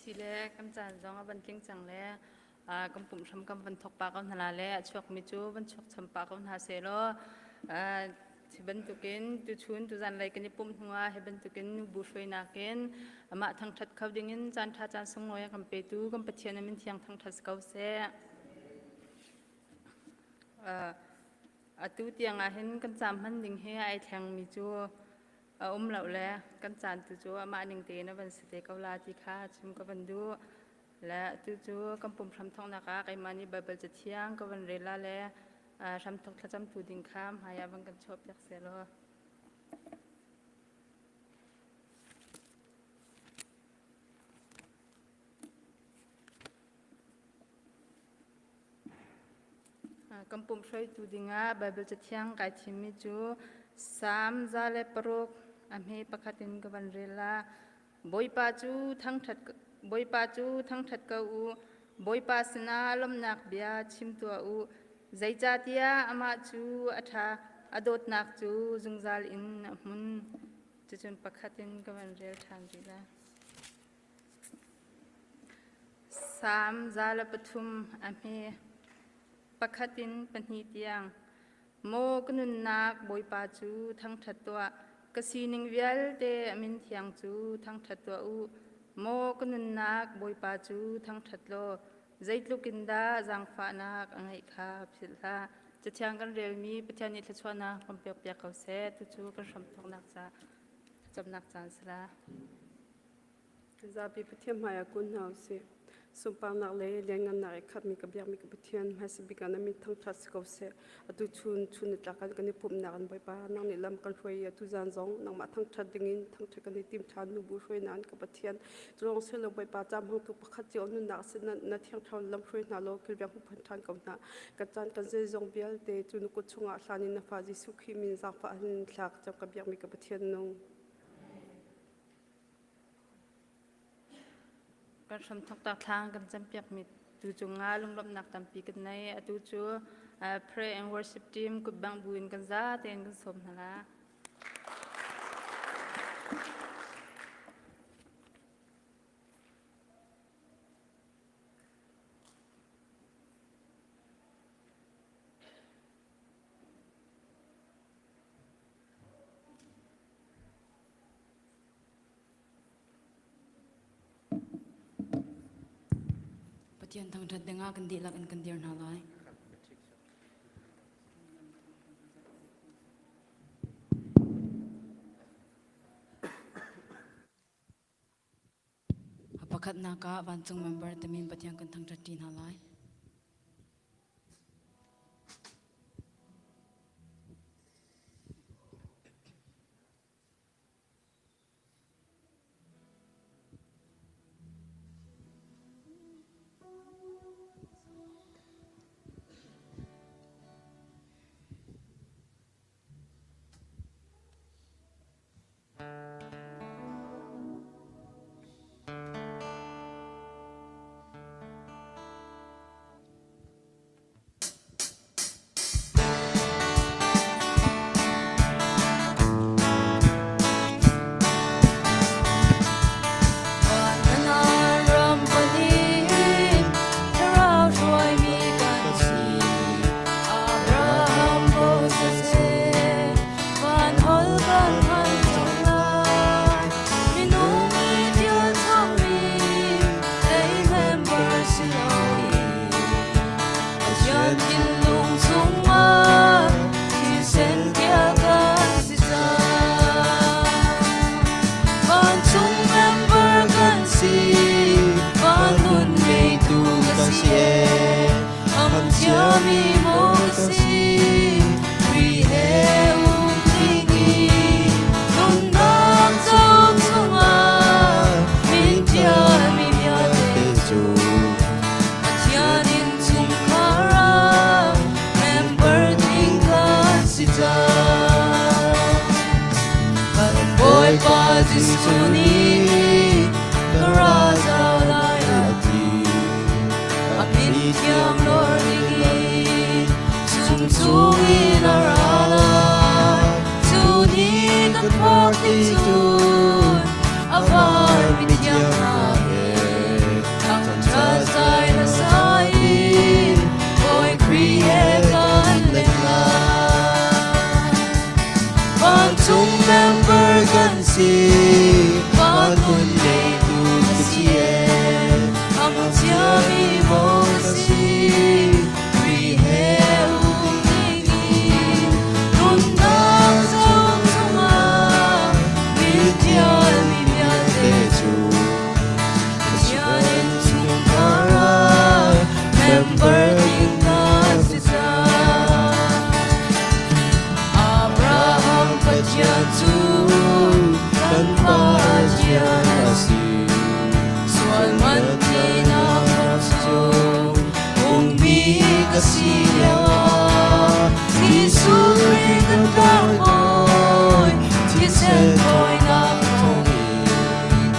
Si le kan caan zong a van tling cang le kan pumh hram kan van thok pah ko hna la le a chuakmi cu van chuak cham pah ko hna seh law hi bantukin tuchun tuzan lei kan i pumh hnuah hi bantukin nubu hruainak in amah thangṭhat kho dingin caan ṭha caan sunglawi a kan petu kan Pathian a min thiang thangṭhat si ko seh. Atu tiang ah hin kan caam hman ding hi ai thlengmi cu a um lo le kan caan tu cu amah ning tein a van si te ko la ti kha chim ka van duh. Le atu cu kan pum hramthawknak ah keimah nih Baibal cathiang ka van rel la le hramthawk thlacamtu ding kha hmai ah van kan chuahpiak seh law. Kan pumh hruaitu dingah Baibal cathiang kai thimmi cu Salm 106 a hme pakhat in ka van rel la. Bawipa cu thangṭhat Bawipa cu thangṭhat ko u. Bawipa sinah lawmhnak bia chim tuah u. Zeicahtiah amah cu a ṭha, a dawtnak cu zungzal in a hmun. Cucun pakhat in ka van rel ṭhan rih lai. Salm 103 a hme pakhat in pahnih tiang. Maw ka nunnak Bawipa cu thangṭhat tuah, ka sining vialte a min thiang cu thangṭhat tuah u. Maw ka nunnak Bawipa cu thangṭhat law, zeitluk in dah zaangfahnak a ngeih kha philh hlah. Cathiang kan relmi Pathian nih thluachuahnak kan pekpiak ko seh. Tucu kan hramthawknak ca thlacamnak caan si la. Zapi Pathian hmaiah kun hna usih. Sunparnak le lianngannak i khatmi ka biakmi ka Pathian hmaisa bik ah na min thangṭhat si ko seh. Atu chun chun nitlak in kan i pumhnak in Bawipa nang nih lam kan hruai i atu zan zong nangmah thangṭhat dingin thangṭhat kan i tim ṭhan nubu hruainak in ka Pathian. Cu lawng si lo Bawipa caam hmangtu pakhat cio nunnak sin na thiang thlarau lam hruai hna law kilveng huphan ṭhan ko hna. Kan caan kan zeizong vialte cu na kut chungah hlan in na fa Jesuh Khrih min zaangfah in thla ka cam ka biakmi ka Pathian nung. Kan hramthawk tak thlang kan campiakmi tu cungah lunglawmhnak tampi kan nei. Atu cu pray and worship team kutbang buin kan za tein kan sawm hna la. Pathian thangṭhat dingah kan dihlak in kan dir hna lai. A pakhatnak ah vancung member tamin Pathian kan thangṭhat ṭi hna lai. Vancung member kan si, van hmun ngeitu ka si e. Am ciami maw ka si, Khrih he um dingin nunnak cauk chungah min ṭialmi vialte Te cu Pathian innchungkhar ah member ding kan si cang. Abraham Pathian cu kan Pathian a si. Sual man tinak cu ummi ka si lioah Jesuh Khrih kan tlangbawi thisen thawinak thawngin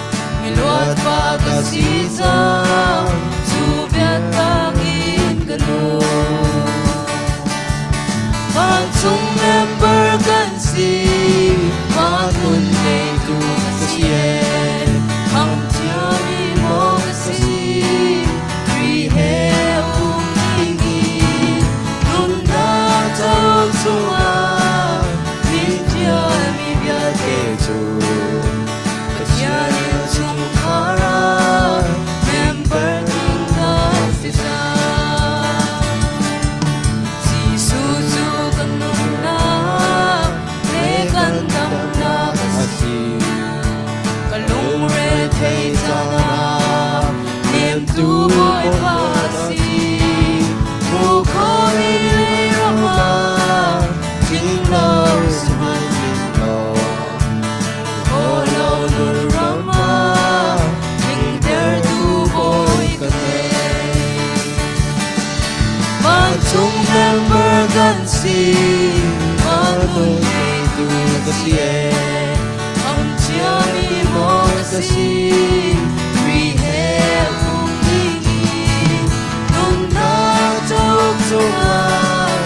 miluat pa ka si cang, cu biatak in ka nung. Vancung member kan si, van hmun ngeitu ka si e. Thangṭhiami maw ka si, Khrih he um dingin nunnak cauk chungah min ṭialmi vialte te cu Pathian innchungkhar ah member ding kan si cang. Jesuh cu kan nunnak le kan damnak a a si. si. Ka lungre thei caan ah hnemtu Bawipa a si. Hmuh khawhmi lei ram ah tling lo Sihmanhsehlaw khawh lo nun ram ah tlingtertu Bawi ka ngei. Vancung member kan si, van hmun ngeitu ka si e. Am ciami maw ka si, Khrih he um dingin nunnak cauk chungah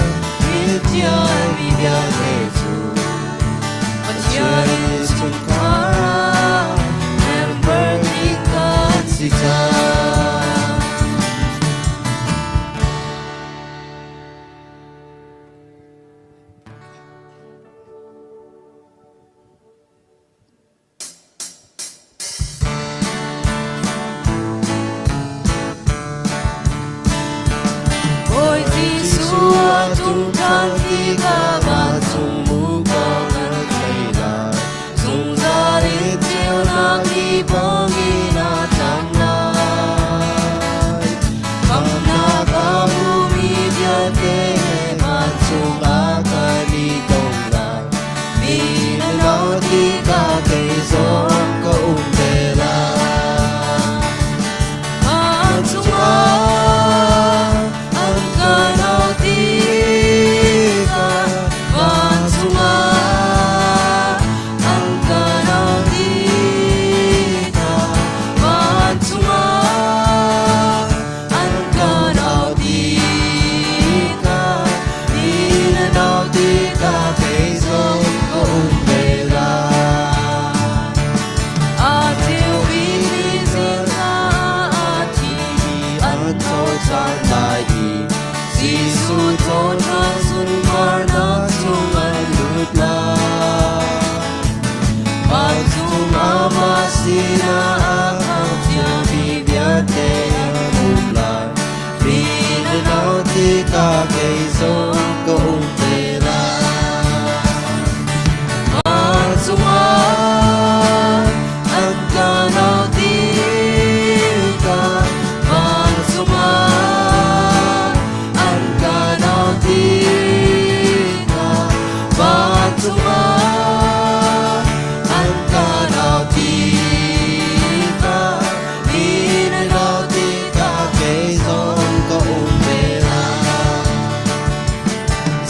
min ṭialmi vialte cu Pathian innchungkhar ah member ding kan si cang. Bawi Jesuh a ṭum ṭhan tikah vancung muko kan thei lai. Zungzal in ceunak ni bangin a tlang lai. Khamhnak a hmumi vialte he vancung ah kan i tong lai. Mi na no tikah kei zong ka um te lai. Vancung ah an kan auh tikah, vancung ah an kan auh tikah, vancung ah an kan auh tikah, mi na no tikah kei zong ka um ve lai. A ceu bikmi zingka a thimi an tho cang lai i Jesuh thawṭhan sunparnak chung an lut lai. Vancung Amah sinah a khangh vialte an um lai. Mi na no tikah kei zong ka um te lai. Vancung ah an kan auh tikah, vancung ah an kan auh tikah, vancung ah an kan auh tikah, mi na no tikah Kei zong ka um ve lai.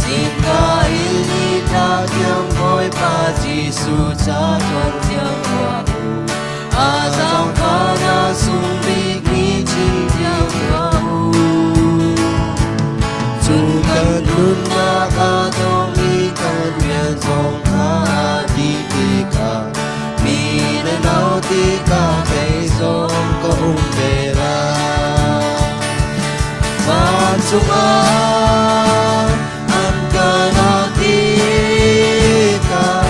Zingka in nitlak tiang Bawipa Jesuh ca tuan tiang tuah u. A zaangfahnak sung bik ni chim tiang tuah u. Cun kan nunnak a dong i kan rian zong kha a dih tikah mi na no tikah kei zong ka um ve lai. Vancung ah an kan auh tikah,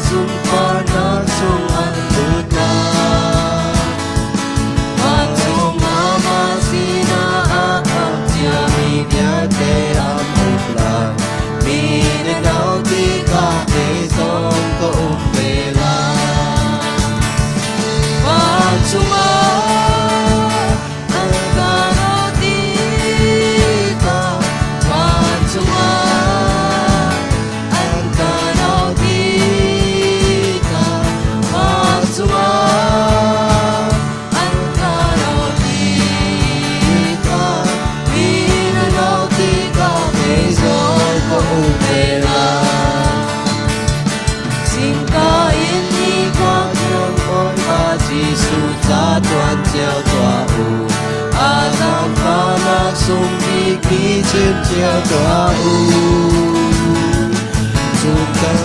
Sunparnak chung an lut lai. Vancung Amah sinah a khamh ciami vialte an um lai. Mi na no tikah kei zong ka um ve lai. Vancung ah an ka no tikah vancung ah an ka no tikah vancung ah an ka no tikah mi na no tikah kei zong ka um ve lai. Zingka in ni khua Bawipa Jesuh ca tuan cio tuah u. A zaangfahnak sung bik mi chim cio tuah u. Cun kan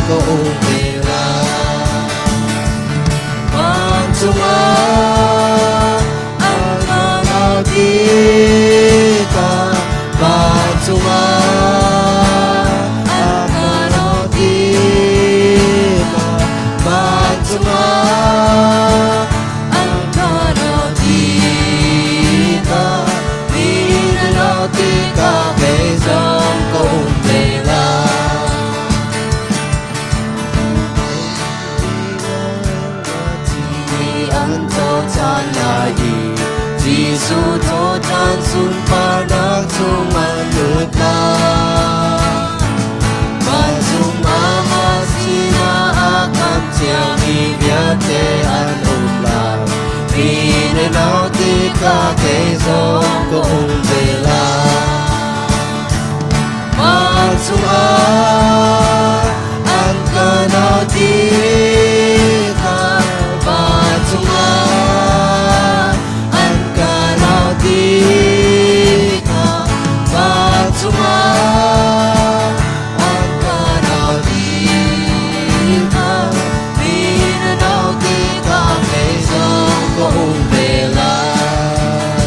ka um ve lai. Vancung ah an ka tikah vancung ah an ka tikah vancung ah an ka tikah mi na tikah kei zong ka um ve lai. An tho ṭhan lai i Jesuh thawhṭhan sunparnak chung an lut lai. Vancung Amah sinah a kam ciami vialte an um lai. Mi na no tikah kei zong ka um ve lai. Vancung ah an ka no tikah vancung ah an ka no tikah vancung ah an ka no tikah mi na no tikah kei zong ka um ve lai.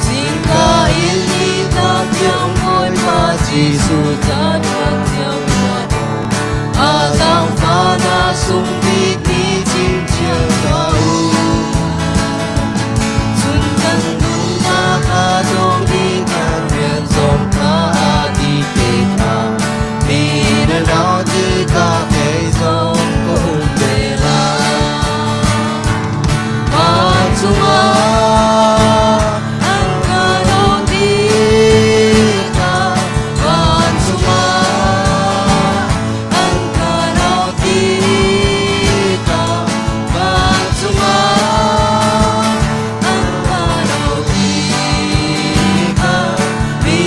Zingka in ni tlak tiang Bawipa Jesuh ca ṭuan cio tuah u. A zaangfahnak sung bik ni chim cio tuah u. Cun kan nunnak a dawng i kan rian zong kha a dih te kha. Mi na nau tikah kei zong ka um ve lai. Vancung ah an ka dawt tikah vancung ah an ka dawt tikah vancung ah an ka dawt tikah mi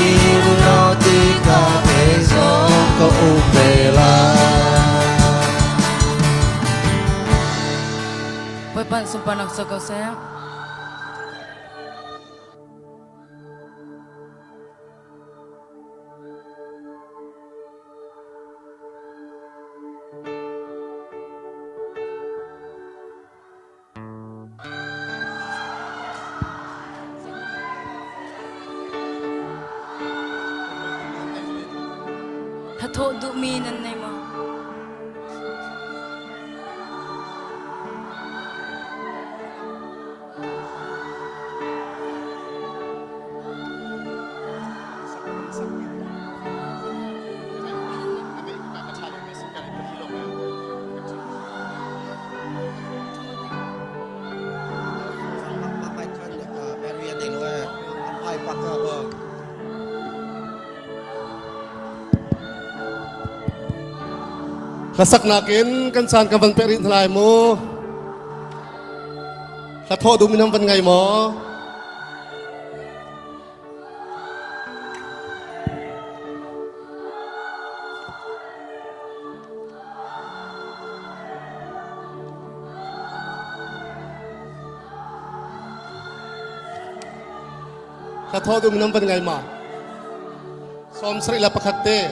dawt tikah kei zong ka um ve lai. Bawipa sunparnak co ko seh. Thathawh duhmi nan nei maw? Hlasaknak in kan caan kan van pek rih hna lai mu. Hla thawh duhmi nan van ngai maw? Hla thawh duhmi nan van ngai ma? 71 te. Okay.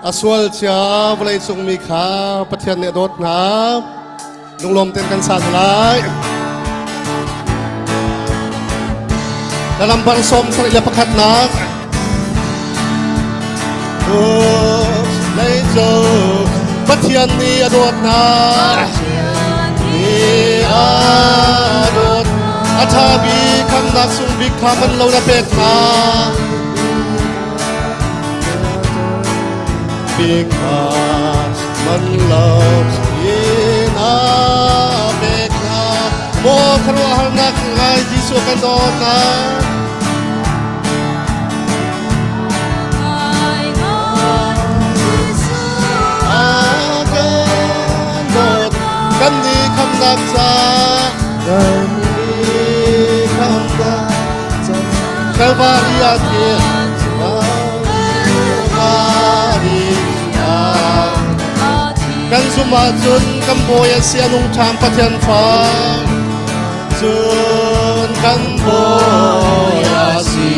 A sual cia vawlei cung mi kha Pathian nih a dawt hna. Lunglawm tein kan sa hna lai. Na lambar 71nak. Leicung Pathian nih a dawt hna. Nih a dawt. A ṭha bik khamnak sung bik kha man lo na pek hna. Bik kha man lo in a pek hna. Maw khuaruahharnak ngai Jesuh kan dawt hna. Kan nih khamnak ca kan nih khamnak ca Kalvari ah thil Kalvari ah kan zum ahcun kan bawi a si a nung ṭhan Pathian fa Cun kan bawi a si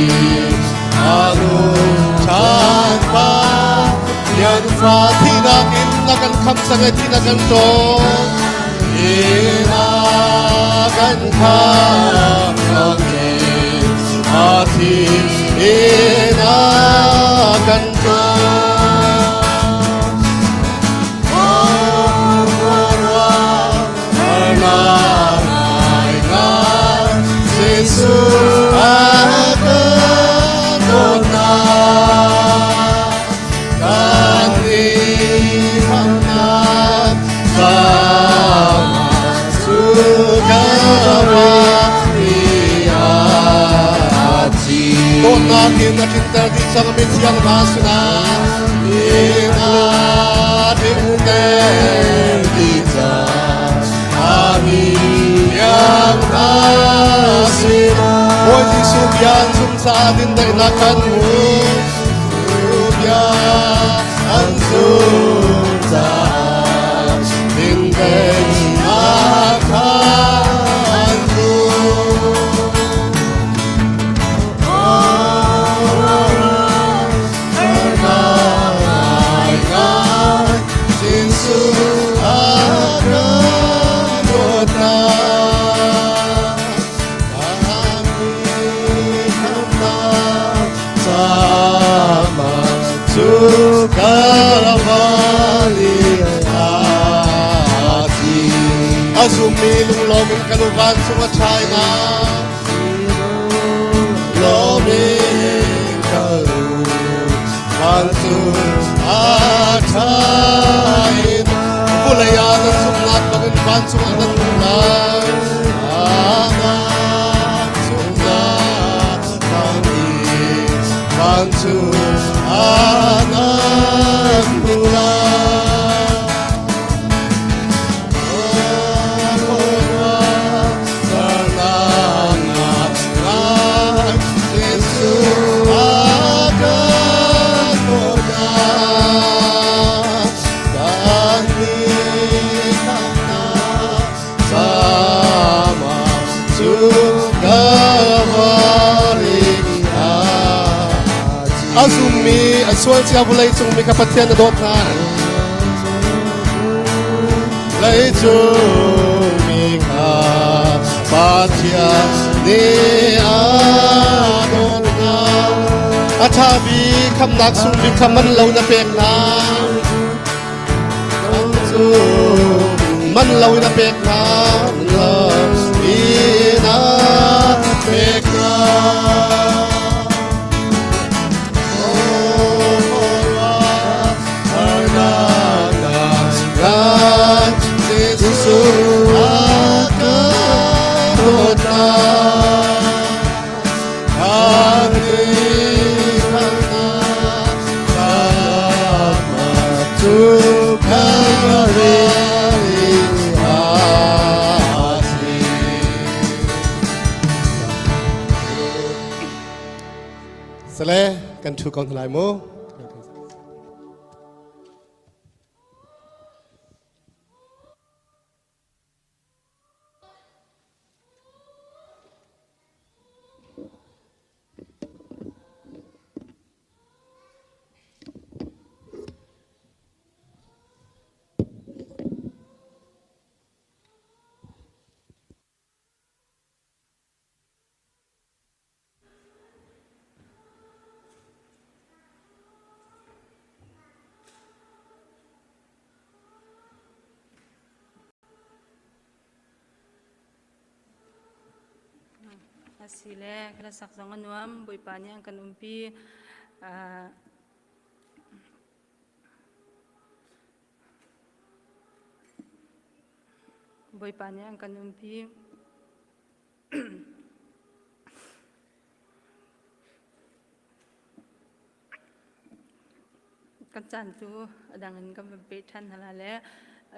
a nung ṭhan Pathian fa thihnak in na kan khamh cang i thihnak kan ṭawn Thihnak kan khamh cang i a thihnak kan ṭawn Dawtnak in a tlinter dih cang mi thiang hna sinah ina tlinter dih cang Bawi Jesuh bia an zum caah dindaihnak kan hmu. Bia an zum caah dindaihnak kan hmu. Azumi lunglawm in kan uvan chung a chai na Lawmin ka lu vancung a ṭhain vulei ah nan zumhnak bangin vancung ah nan hmu lai. Anak zumhnak bangin vancung ah nan hmu lai. A zummi a sual cia vawlei cung mi kha Pathian a dawt hna. Leicung mi kha Pathian nih a dawt hna. A ṭha bik khamnak sung bik kha man lo na pek hna. Cu man lo in a pek hna. Man lo in a pek hna. Sale kan thu ko hna lai mu. Asile kan sak zong a nuam Bawipa nih an kan umpi. Bawipa nih an kan umpi. Kan caan cu a dang in kan van peh ṭhan hna le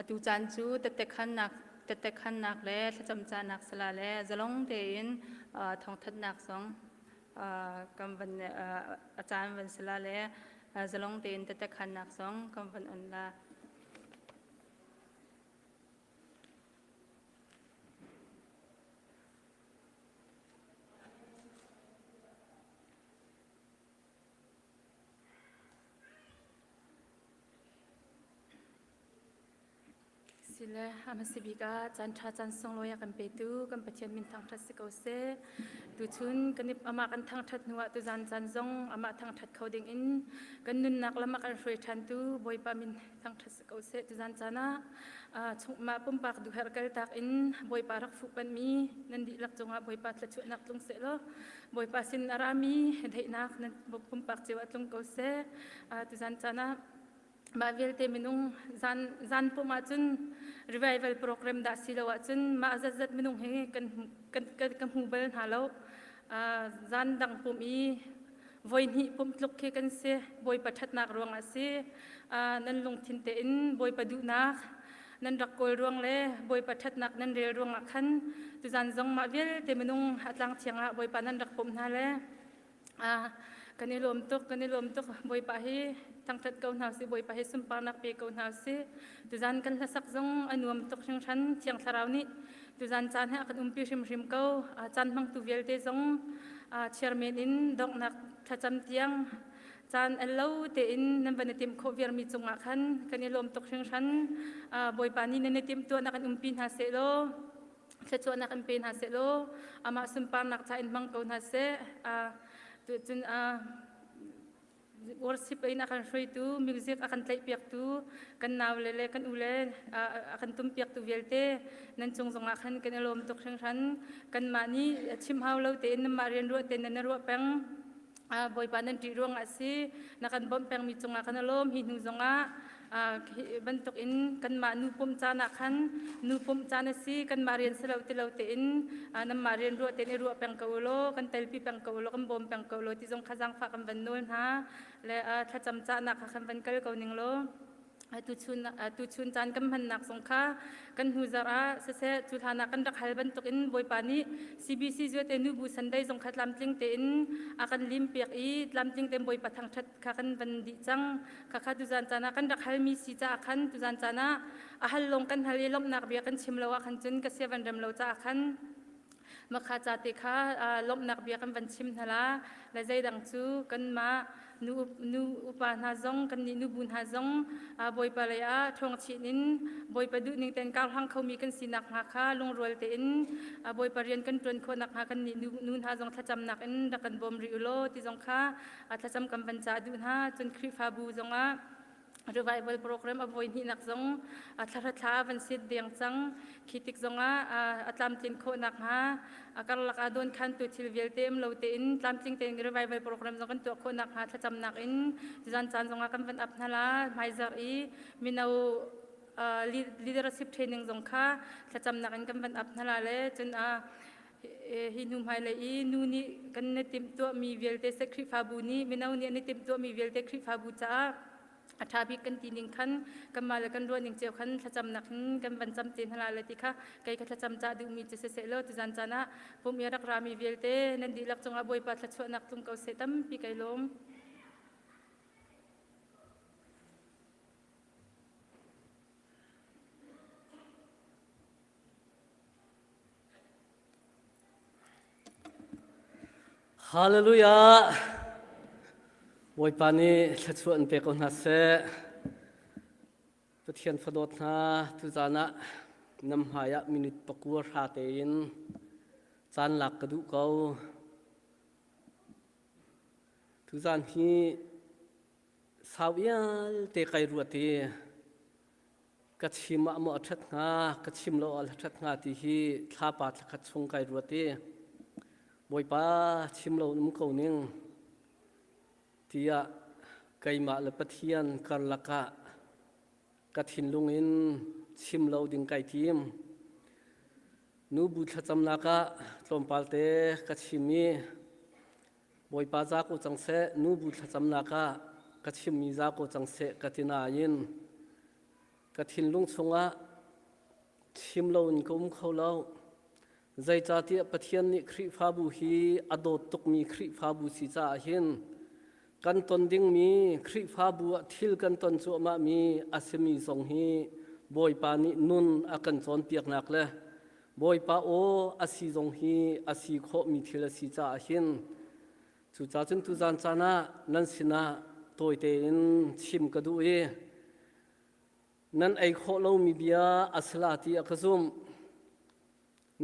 atu caan cu tette khannak tette khannak le thlacam cahnak sala le zalong tein thawngthanhnak zong kan van a caan van sala le zalong tein tette khannak zong kan van on la. Sile a hmasa bik ah caan ṭha caan sunglawi a kan petu kan Pathian min thangṭhat si ko seh. Tuchun kan i amah kan thangṭhat hnu ah tuzan caan zong amah thangṭhat kho ding in kan nunnak lam a kan hruai ṭhantu Bawipa min thangṭhat si ko seh. Tuzan caan ah mah pumpak duhherh kaltak in Bawipa rak fuh panhmi nan dihlak cungah Bawipa thluachuahnak tlung seh law Bawipa sin a rami daihnak nan pumpak cio ah tlung ko seh. Tuzan caan ah mah vialte minung zan zan pum ahcun revival program dah si lo ahcun mah zatzat minung hi kan kan kan ka hmu bal hna lo. Zan dang pum i voi hnih pum tluk khi kan si. Bawipa ṭhatnak ruangah si. Nan lungthin tein Bawipa duhnak nan rak kawl ruang le Bawipa ṭhatnak nan rel ruangah khan tuzan zong mah vialte minung a tlang thiang ah Bawipa nan rak pumh hna le kan i lawm tuk kan i lawm tuk Bawipa hi thangṭhat ko hna usih Bawipa hi sunparnak pe ko hna usih tuzan kan hlasak zong a nuam tuk hringhran Thiang Thlarau nih tuzan caan he a kan umpi hrimhrim ko caan hmangtu vialte zong chairman in donghnak thlacam tiang Caan el lo tein nan van i timh khawh viarmi cungah khan kan i lawm tuk hringhran. Bawipa nih nan i timhtuahnak in umpi hna seh law thluachuahnak in pe hna seh law amah sunparnak ca in hmang ko hna seh. Cun worship in a kan hruaitu, music a kan tlaihpiaktu, kan naule le kan ule a kan tumpiaktu vialte nan cung zongah khan kan i lawm tuk hringhran. Kanmah nih chim hau lo tein nanmah rian ruah tein nan i ruah peng. Bawipa nan ṭih ruangah a si. Na kan bawmh pengmi cungah kan i lawm. Hi hnu zongah bantuk in kanmah nu pumh caan ah khan nu pumh caan a si. Kanmah rian si lo ti lo tein nanmah rian ruah tein i ruah peng ko u law kan telpi peng ko u law kan bawm peng ko u law ti zong kha zaangfah kan van nawl hna. Le thlacam cahnak kha kan van kal ko ning law Tuchun caan kan hmannak zong kha kan hnu zarh ah siseh cu hlan ah kan rak hal bantukin Bawipa nih CBC Zuate Nubu Sunday zong kha tlamtling tein a kan limpiak i tlamtling tein Bawipa thangṭhat kha kan van dih cang. Khakha tuzan caan ah kan rak halmi si caah khan tuzan caan ah a hal lawng kan hal i lawmhnak bia kan chim lo ah khan cun ka sia van rem lo caah khan Makha ca te kha lawmhnak bia kan van chim hna la le zeidang cu kanmah nu nu upa hna zong kannih nubu hna zong Bawipa lei ah ṭhawng chin in Bawipa duhning tein karhlang khomi kan sinak hnga kha lungrual tein Bawipa rian kan ṭuan khawh nakhnga kannih nu, nu hna zong thlacamnak in rak kan bawm rih u law ti zong kha thlacam kan van cah duh hna cun Khrihfabu zongah revival program a voi hnihnak zong thla thla van sit deng cang khi tik zongah a tlamtlin khawh nakhnga a karlak ah don khan tu thil vialte um lo tein tlamtling tein revival program zong kan tuah khawh nakhnga thlacamnak in zan caan zongah kan van ap hna la hmaizarh i mino leadership training zong kha thlacamnak in kan van ap hna la le cun a hi hnu hmailei i nu nih kan i timhtuahmi vialte se Khrihfabu nih mino nih an i timhtuahmi vialte Khrihfabu caah a ṭha bik kan ti ning khan kanmah le kan ruah ning cio khan thlacamnak in kan van cam te hna lai ti kha kei ka thlacam cah duhmi cu siseh law tuzan caan ah pum i a rak rami vialte nan dihlak cungah Bawipa thluachuahnak tlung ko seh tampi kai lawm. Hallelujah! Bawipa nih thluachuah in pe ko hna seh. Pathian fadawt hna tuzaan ah nam hmai ah minute pakua hra tein caan lak ka duh ko. Tuzaan hi sau ialte kai ruat i ka chim ah maw a ṭhat hnga ka chim lo ah a ṭhat hnga ti hi thlapa thlakhat chung kai ruat i. Bawipa chim lo um ko ning tiah keimah le Pathian karlak ah ka thinlung in chim lo ding kai tim. Nubu thlacamnak ah tlawmpal te ka chim i Bawipa za ko cang seh, nubu thlacamnak ah ka chimmi za ko cang seh ka ti nain ka thinlung chungah chim loin ka um kho lo. Zeicahtiah Pathian nih Khrihfabu hi a dawt tukmi Khrihfabu si caah hin kan ton dingmi Khrihfabu ah thil kan ton cuahmahmi a simi zong hi Bawipa nih nun a kan cawnpiaknak le Bawipa aw a si zong hi a si khawhmi thil a si caah hin cucaah cun tuzan caan ah nan sinah tawi tein chim ka duh i Nan ei khawh lomi bia a si la ti a ka zumh.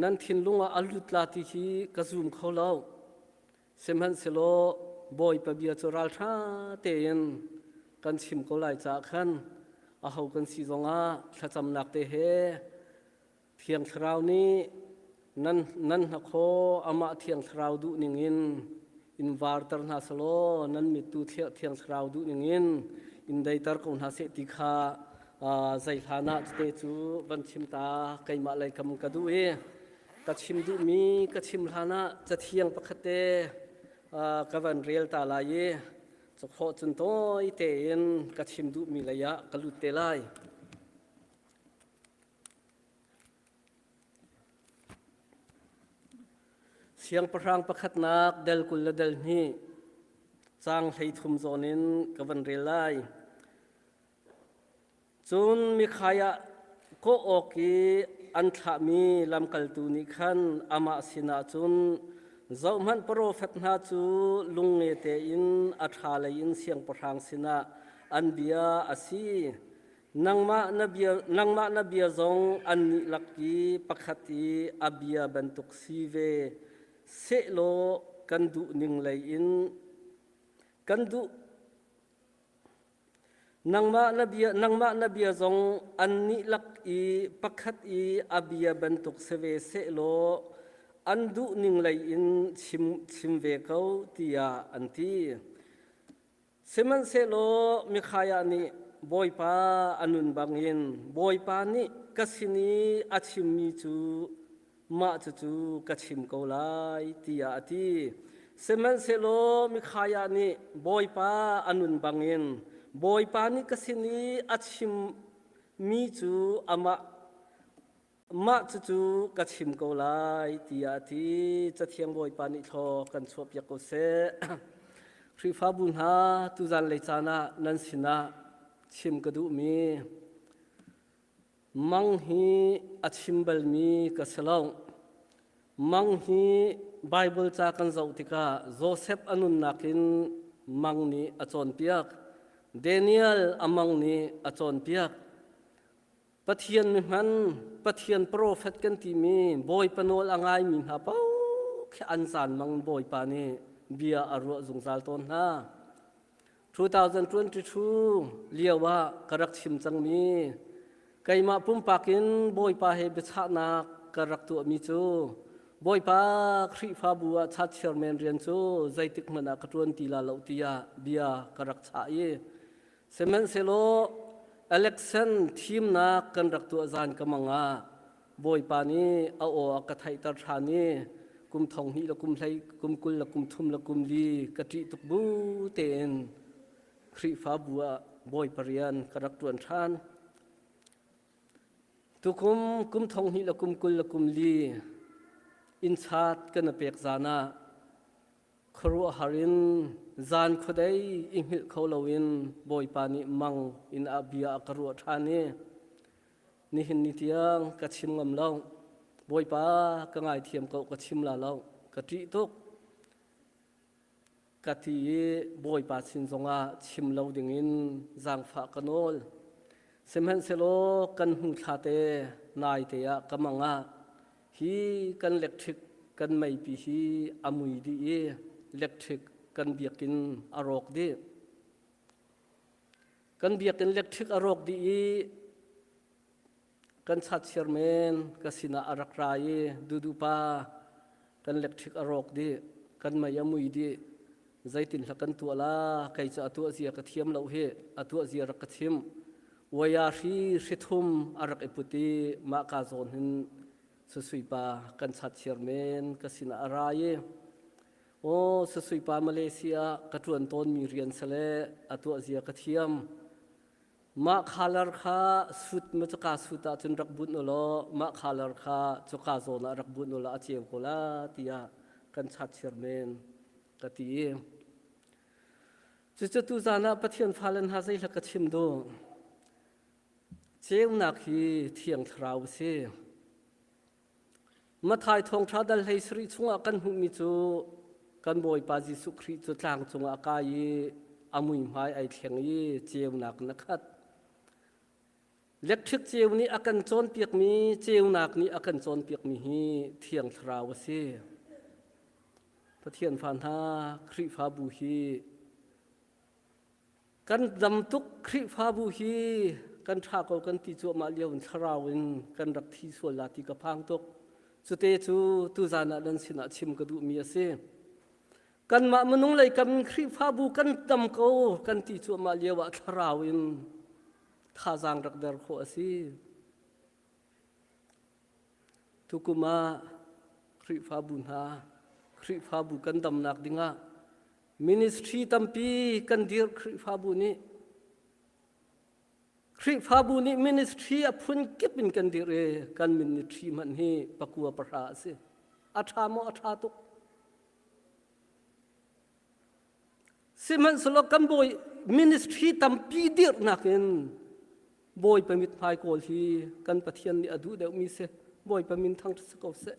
Nan thinlung ah a lut la ti hi ka zum kho lo. Sihmanhsehlaw Bawipa bia cu ralṭha tein kan chim ko lai caah khan aho kan si zongah thlacamnak te he Thiang Thlarau nih nan, nan hnakhaw amah Thiang Thlarau duh ningin in varter hna selaw nan mittu Thiang Thlarau duh ningin in deiter ko hna seh ti kha uh, zei hlan ah cute cu van chim ta keimah lei kam ka duh i ka chim duhmi ka chim hlan ah cathiang pakhat te uh, ka van rel ta lai i cakhawh cun tawi tein ka chim duhmi lei ah ka lut te lai. Siangpahrang pakhatnak del 20 le del hnih caang 33 zawn in ka van rel lai. Cun Mikhaiah kawh awk i an thlahmi lamkaltu nih khan amah sinah cun zohhmanh profet hna cu lungnge tein a ṭha lei in siangpahrang sinah an bia a si. Nangmah na bia, nangmah na bia zong annih lak i pakhat i a bia bantuk si ve sehlaw kan duh ning lei in kan duh nangmah na bia nangmah na bia zong annih lak i pakhat i a bia bantuk si ve sehlaw an duh ning lei in chim chim ve ko tiah an ti. Sihmanhsehlaw Mikaiah nih Bawipa a nun bangin Bawipa nih ka sin i a chimmi cu mah cucu ka chim ko lai tiah a ti. Sihmanhsehlaw Mikaiah nih Bawipa a nun bangin Bawipa nih ka sin i a chimmi cu amah Mah cucu ka chim ko lai tiah a ti. Cathiang Bawipa nih thlaw kan chuahpiak ko seh. Khrihfabu hna tuzan lei caan ah nan sinah chim ka duhmi mang hi a chim balmi ka si lo. Mang hi Baibal ca kan zoh tikah Joseph a nunnak in mang nih a cawnpiak. Daniel a mang nih a cawnpiak. Pathian mihman, Pathian profet kan timi Bawipa nawl a ngaimi hna paoh khi an zanmang Bawipa nih bia a ruah zungzal tawn hna. 2022 lio ah ka rak chim cangmi keimah pumpak in Bawipa he biachahnak ka rak tuahmi cu Bawipa Khrihfabu ah church chairman rian cu zeitik hmanh ah ka ṭuan ti la lo tiah bia ka rak chah i Sihmanhsehlaw election thimnak kan rak tuah zan ka mang ah Bawipa nih a aw a ka theihter ṭhan i kum thong hnih le kum hlei kum 20 le kum thum le kum li ka ṭih tuk bu tein Khrihfabu ah Bawipa rian ka rak ṭuan ṭhan. Tukum kum thong hnih le kum 20 le kum li innchaat kan i pek zan ah Khuaruahhar in zan khuadei i hngilh kho loin Bawipa nih mang in a bia a ka ruah ṭhan i nihin ni tiang ka chim ngam lo. Bawipa ka ngaithiam ko ka chim la lo ka ṭih tuk ka ti i Bawipa sin zongah chim lo dingin zaangfah ka nawl. Sihmanhsehlaw kan hnu thla te nai te ah ka mang ah Hi kan electric kan meipi hi a mui dih i electric kan biakinn a rawk dih. Kan biakinn electric a rawk dih i kan chat chairman ka sinah a rak ra i dudupa Kan electric a rawk dih, kan mei a mui dih. Zeitin hla kan tuah la, kei cu a tuah zia ka thiam lo hi, a tuah zia rak ka chim. Waya hri hri thum a rak i put i mah ka zawn hin Susui pa kan chat chiar men ka sinah a ra i Aw Susui pa Malaysia ka ṭuan tawnmi rian sale a tuah zia ka thiam. Mah khalar kha sut ma cuka sut ahcun rak bunh u law mah khalar kha cuka zawn ah rak bunh u law a ceu ko la tiah kan chat chiar men ka ti i cucu tuzan ah Pathian fale hna zeihla ka chim duh ceunak hi Thiang Thlarau a si. Matthai thawngṭha dal hlei sarih chungah kan hmuhmi cu kan Bawipa Jesuh Khrih cu tlang cungah a kai i a muihmai ai thleng i ceunak in a khat. Electric ceu nih a kan cawnpiakmi ceunak nih a kan cawnpiakmi hi Thiang Thlarau a si. Pathian fa hna Khrihfabu hi Kan dam tuk Khrihfabu hi kan ṭha ko kan ti cuahmah lio in thlarau in kan rak thi sual la ti ka phang tuk. Cute cu tuzan ah nan sinah chim ka duhmi a si. Kanmah minung lei kam in Khrihfabu kan dam ko kan ti cuahmah lio ah thlarau in thazaang rak der khawh a si. Tukum ah Khrihfabu hna Khrihfabu kan damnak dingah Ministry tampi kan dir Khrihfabu nih Khrihfabu nih ministry a phun kip in kan dir i kan ministry hmanh hi pakua pahra a si. A ṭha maw a ṭha tuk. Sihmanhsehlaw kan bawi ministry tampi dirhnak in Bawipa mithmai kawl hi kan Pathian nih a duh deuhmi si. Bawipa min thangṭhat si ko seh.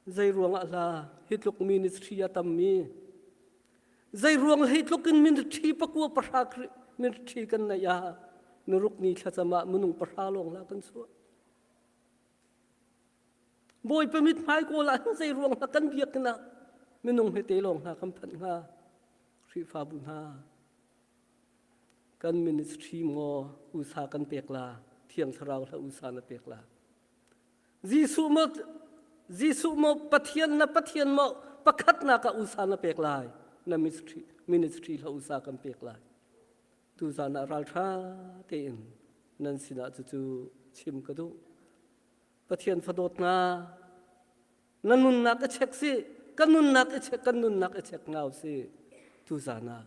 Zei ruangah hla hi tluk ministry a tammi zei ruang hi tluk in ministry pakua pahra ministry kan neih ah nuruk ni thlacam ah minung pahra lawng la kan chuah Bawipa mithmai kawl ah hin zei ruang hna kan biakinn ah minung hmete lawng hna kan phanh hnga Khrihfabu hna kan ministry maw usa kan pek la Thiang Thlarau hla usa na pek la Jesuh maw Jesuh maw Pathian na Pathian maw pakhatnak ah usa na pek lai na ministry ministry hla usa kan pek lai tuzan ah raltha tein nan sinah cucu chim ka duh Pathian fadawt hna na nunnak i check si kan nunnak i check kan nunnak i check ngau si tuzan ah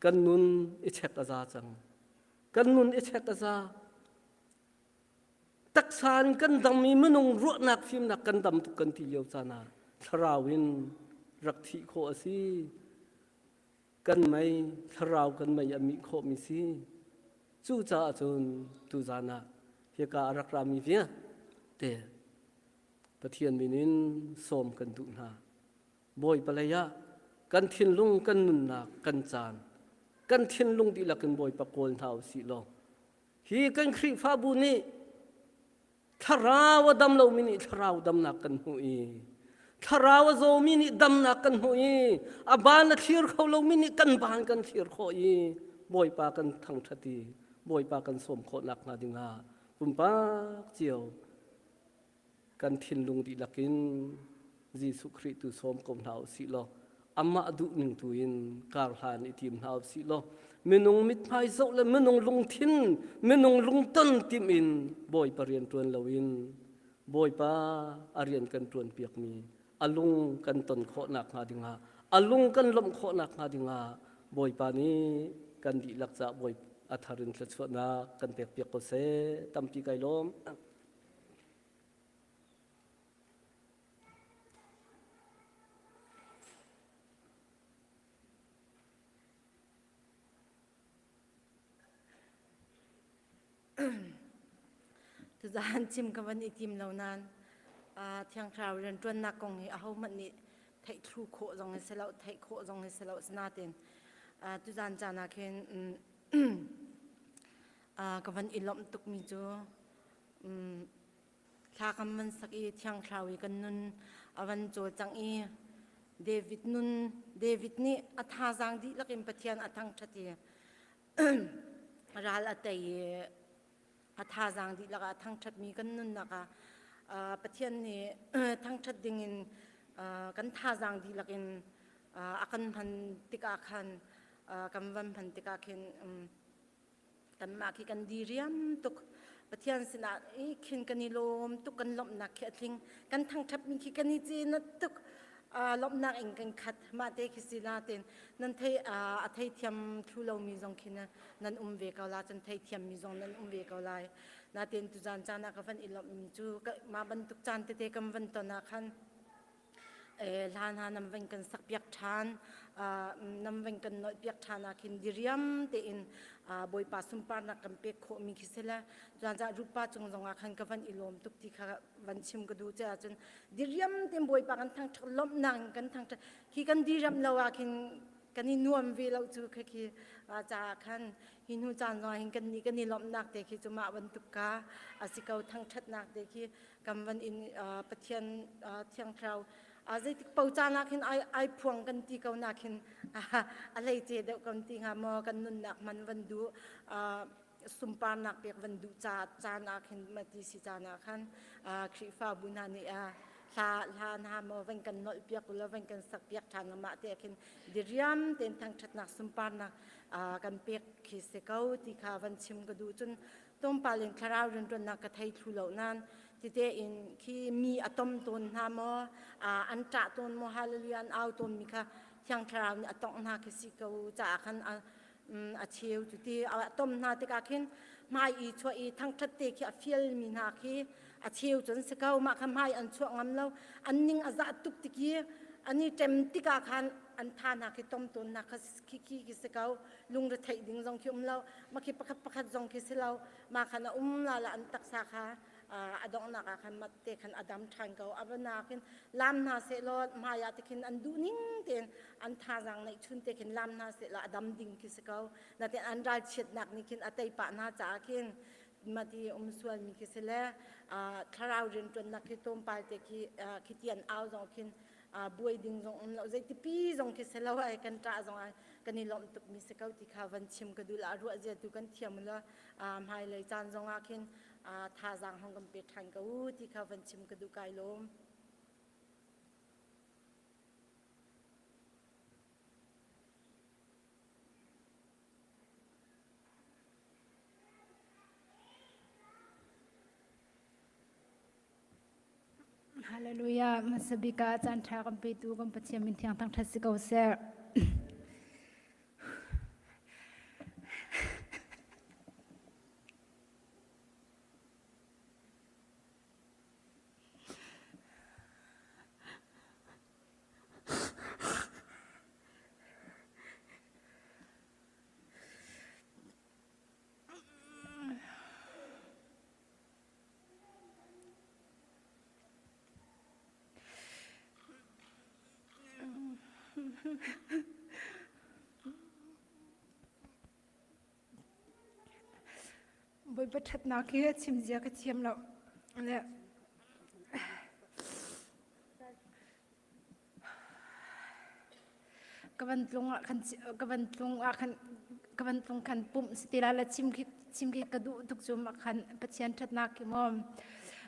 kan nun i check a za cang kan nun i check a za Taksa in kan dam i minung ruahnak fimnak kan dam tuk kan ti lio caan ah thlarau in rak thih khawh a si. Kan mei, thlarau kan mei a mih khawhmi si. Cucaah cun tuzaan ah hika a rak rami vialte Pathian min in sawm kan duh hna. Bawipa lei ah kan thinlung kan nunnak kan caan kan thinlung dihlak in Bawipa kawl hna u sih law Hi kan Khrihfabu nih thlarau a dam lomi nih thlarau damnak kan hmuh i thlarau a zawmi nih damnak kan hmuh i a ban a thlir kho lomi nih kan ban kan thlir khawh i Bawipa kan thangṭhat i Bawipa kan sawm khawh nakhnga dingah pumpak cio kan thinlung dihlak in Jesuh Khrih tu sawm ko hna u sih law amah duhning tu in kar hlan i tim hna u sih law minung mithmai zoh le minung lungthin minung lungton tim in Bawipa rian ṭuan loin Bawipa a rian kan ṭuan piakmi a lung kan ton khawh nakhnga dingah a lung kan lawmh khawh nakhnga dingah Bawipa nih kan dihlak caah Bawi a thar in thluachuahnak kan pek piak ko seh tampi kai lawm. Tuzaan chim ka van i tim lo nain Thiang Thlarau rianṭuannak kong hi ahohmanh nih theih thlu khawh zong hi si lo, theih khawh zong hi si lo. Asinain tuzaan caan ah khin ka van i lawmh tukmi cu Thla kan van sak i Thiang Thlarau i kan nun a van cawlcangh i David nun David nih a thazaang dihlak in Pathian a thangṭhat i ral a tei i a thazaang dihlak ah a thangṭhatmi kan nunnak ah. Pathian nih thangṭhat dingin kan thazaang dihlak in a kan hman tikah khan kan van hman tikah khin kanmah khi kan diriam tuk. Pathian sinah i khin kan i lawm tuk, kan lawmhnak khi a tling. Kan thangṭhatmi khi kan i cenat tuk. Lawmhnak in kan khat. Mah te khi si la ten nan thei a theithiam thlu lomi zong khi nan um ve ko la cun theithiammi zong nan um ve ko lai. Natin tuzan caan ah ka van i lawmhmi cu mah bantuk caan tete kan van ton ah khan hla hna nam van kan sak piak ṭhan nam van kan nolh piak ṭhan ah khin diriam tein Bawipa sunparnak kan pek khawhmi khi si le cuan rupa cung zong ah khan ka van i lawm tuk ti kha van chim ka duh che ahcun diriam tein Bawipa kan thangṭhat lawmhnak in kan thangṭhat khi kan diriam lo ah khin kan i nuam ve lo cu khi khi caah khan hi hnu caan zong ah hin kan nih kan i lawmhnak te khi cu mah bantuk ka a si ko thangṭhatnak te khi kan van in Pathian Thiang Thlarau zeitik po caan ah khin ai ai phuang kan ti ko na khin a hleice deuh kan ti hnga maw kan nunnak man van duh sunparnak pek van duh ca caan ah khin mati si caan ah khan Khrihfabu hna nih hla hla hna maw van kan nolh piak ulaw van kan sak piak ṭhan mah te khin diriam tein thangṭhatnak sunparnak kan pek khi si ko ti kha van chim ka duh cun tlawmpal in thlarau rianṭuannak ka thei thlu lo nain tite in khi mi a tom tawn hna maw an ṭah tawn maw hallelujah an au tawn mi kha thiang thlarau nih a tongh hna khi si ko caah khan a cheu cu ti a tom hna tikah khin hmai i chuah i thangṭhat te khi a fial mi hna khi a cheu cun si ko mah kha hmai an chuah ngam lo an ning a zah tuk tik i an i ṭem tikah khan an tha hna khi tom tawn hna kha khi khi khi si ko lungretheih ding zong khi um lo mah khi pakhat pakhat zong khi si lo mah khan a um la la an taksa kha a donghnak ah khan mat te khan a dam ṭhan ko a va nakin lam hna seh law hmai ah te khin an duh ning tein an thazaang neih chun te khin lam hna seh law a dam ding khi si ko natin an ralchiatnak nih khin a tei pah hna caah khin mati um sual mi khi si le thlarau rianṭuannak khi tlawmpal te khi khi ti an au zong khin buai ding zong um lo zeitipi zong khi si lo ai kan ṭah zong ai kan i lawmh tuk mi si ko ti kha van chim ka duh la ruah zia tu kan thiam la hmailei caan zong ah khin thazaang hong kan pe ṭhan ko u ti kha van chim ka duh kai lawm. Hallelujah. Hmasa bik ah caan ṭha kan petu kan Pathian min thiang thangṭhat si ko seh. Bawipa ṭhatnak hi chim zia ka thiam lo. Le ka van tlung ah khan ka van tlung ah khan ka van tlung khan pumh si ti la le chim khi chim khi ka duh tuk cu ma khan Pathian ṭhatnak khi maw